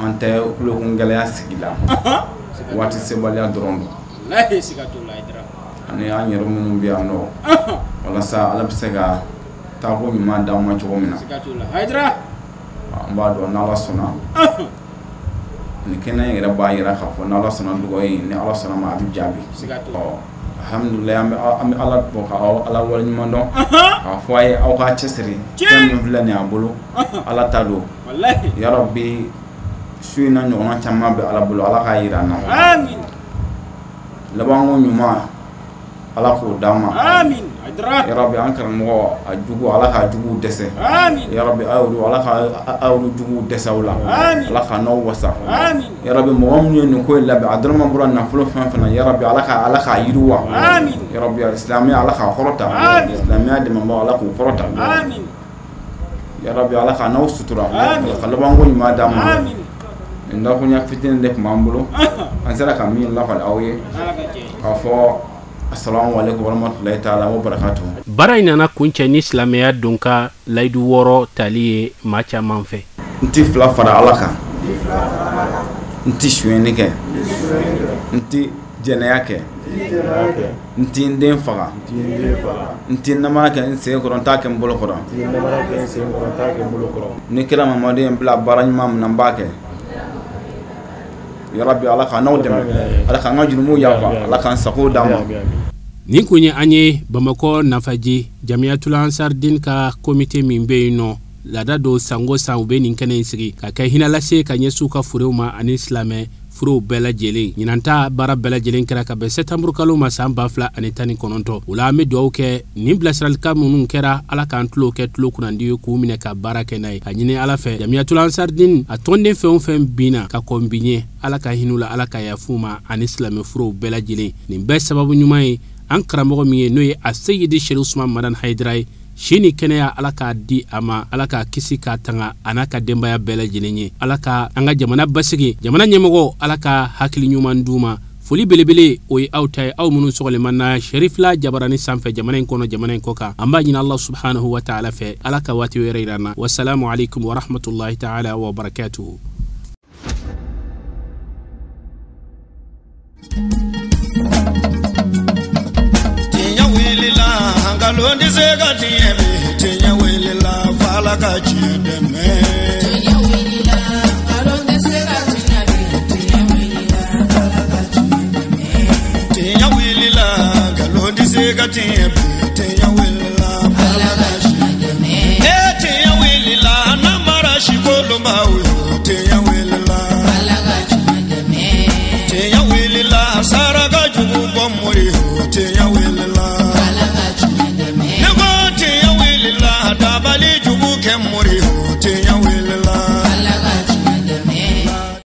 an tɛ kulokun gɛlɛya sigi la, waati sebaliya dɔrɔn don. Ani an yɛrɛ minnu bɛ yan nɔ, walasa Ala bɛ se ka taako ɲuman d'an ma cogo min na. An b'a dɔn n'Ala sɔnna nin kɛnɛ in yɛrɛ b'a jira k'a fɔ n'Ala sɔnna dugawu in ni Ala sɔnna ma a bɛ jaabi. Ɔ alhamdulilayi, an bɛ Ala bɔ ka Ala waleɲuman dɔn k'a fɔ a ye aw k'a cɛsiri fɛn min filɛ nin y'a bolo, Ala ta don. Yarabi su in na ɲɔgɔnna caman bɛ Ala bolo, Ala k'a jira an na. Labanko ɲuman Ala k'o d'an ma. Yarabi an karamɔgɔ a jugu Ala k'a juguw dɛsɛ. Yarabi Ala ka aw juguw dɛsɛ aw la. Ala ka n'aw wasa. Yarabi mɔgɔ minnu ye nin ko in labɛn a dɔrɔn bɔra nafolo fɛn fɛn na, yarabi Ala k'a yiriwa. Yarabi silamɛya Ala k'a kɔrɔta. Silamɛya dɛmɛbagaw Ala k'u kɔrɔta. Yarabi Ala ka n'aw sutura. Ka labanko ɲuman d'an ma. Nin dakuruɲa fitinin de tun b'an bolo, an sera ka min lakali aw ye k'a fɔ assalamu alaikum warahmatullahi ta'ala wa barakatuh. Baara in nana kuncɛ ni silamɛya don ka layidu 6 tali ye maa caman fɛ. N ti fila fara Ala kan, n ti sonyɛni kɛ, n ti jɛnɛya kɛ, n ti n den faga, n ti namara kɛ n sen kɔrɔ, n t'a kɛ n bolo kɔrɔ. Ni kira Mamadu ye n bila baara ɲuman min na, n b'a kɛ. Yarabi Ala k'an n'aw dɛmɛ, Ala k'an ka jurumu yafa, Ala k'an sago d'an ma. Nin kun ye an ye Bamakɔ Nafaji Jamiyatul Ansardin ka komite min bɛ yen nɔ, laada don sango san u bɛ nin kɛnɛ in sigi ka kɛ hinɛ lase ka ɲɛsin u ka furew ma ani silamɛ furew bɛɛ lajɛlen. Ɲinan ta baara bɛɛ lajɛlen kɛra ka bɛn sɛtanburu kalo ma san 2019. O la an bɛ dugawu kɛ nin bilasiralikan minnu kɛra, Ala k'an tulo kɛ tulo kunnandi ye k'u minɛ ka baara kɛ n'a ye. A ɲini Ala fɛ Jamiyatul Ansardin a tɔnden fɛn o fɛn binna ka kɔn bi ɲɛ, Ala ka hinɛ u la, Ala ka yafa u ma ani silamɛ furew bɛɛ lajɛlen. Nin bɛɛ sababu ɲuman ye an karamɔgɔ min ye, n'o ye a Seyidi Sherif Usman Madani Hayidara ye. Si ni kɛnɛya Ala k'a di a ma, Ala k'a kisi k'a tanga a n'a ka denbaya bɛɛ lajɛlen ye. Ala ka an ka jamana basigi, jamana ɲɛmɔgɔ Ala ka hakili ɲuman d'u ma. Foli belebele o ye aw ta ye, aw minnu sɔgɔlen na Sherifila jabarani sanfɛ jamana in kɔnɔ, jamana in kɔ kan. An b'a ɲini Allah subhanahu wa ta'ala fɛ, Ala ka waati wɛrɛ yira an na. Wassalamu alaikum wa rahmatullahi ta'ala wa barakatuhu. Nkalon tɛ se ka tiɲɛ bi, tiɲɛ wulila f'Ala ka tiɲɛ dɛmɛ. Tiɲɛ wulila, nkalon tɛ se ka tiɲɛ bi, tiɲɛ wulila f'Ala ka tiɲɛ dɛmɛ. Tiɲɛ wulila, nkalon tɛ se ka tiɲɛ bi.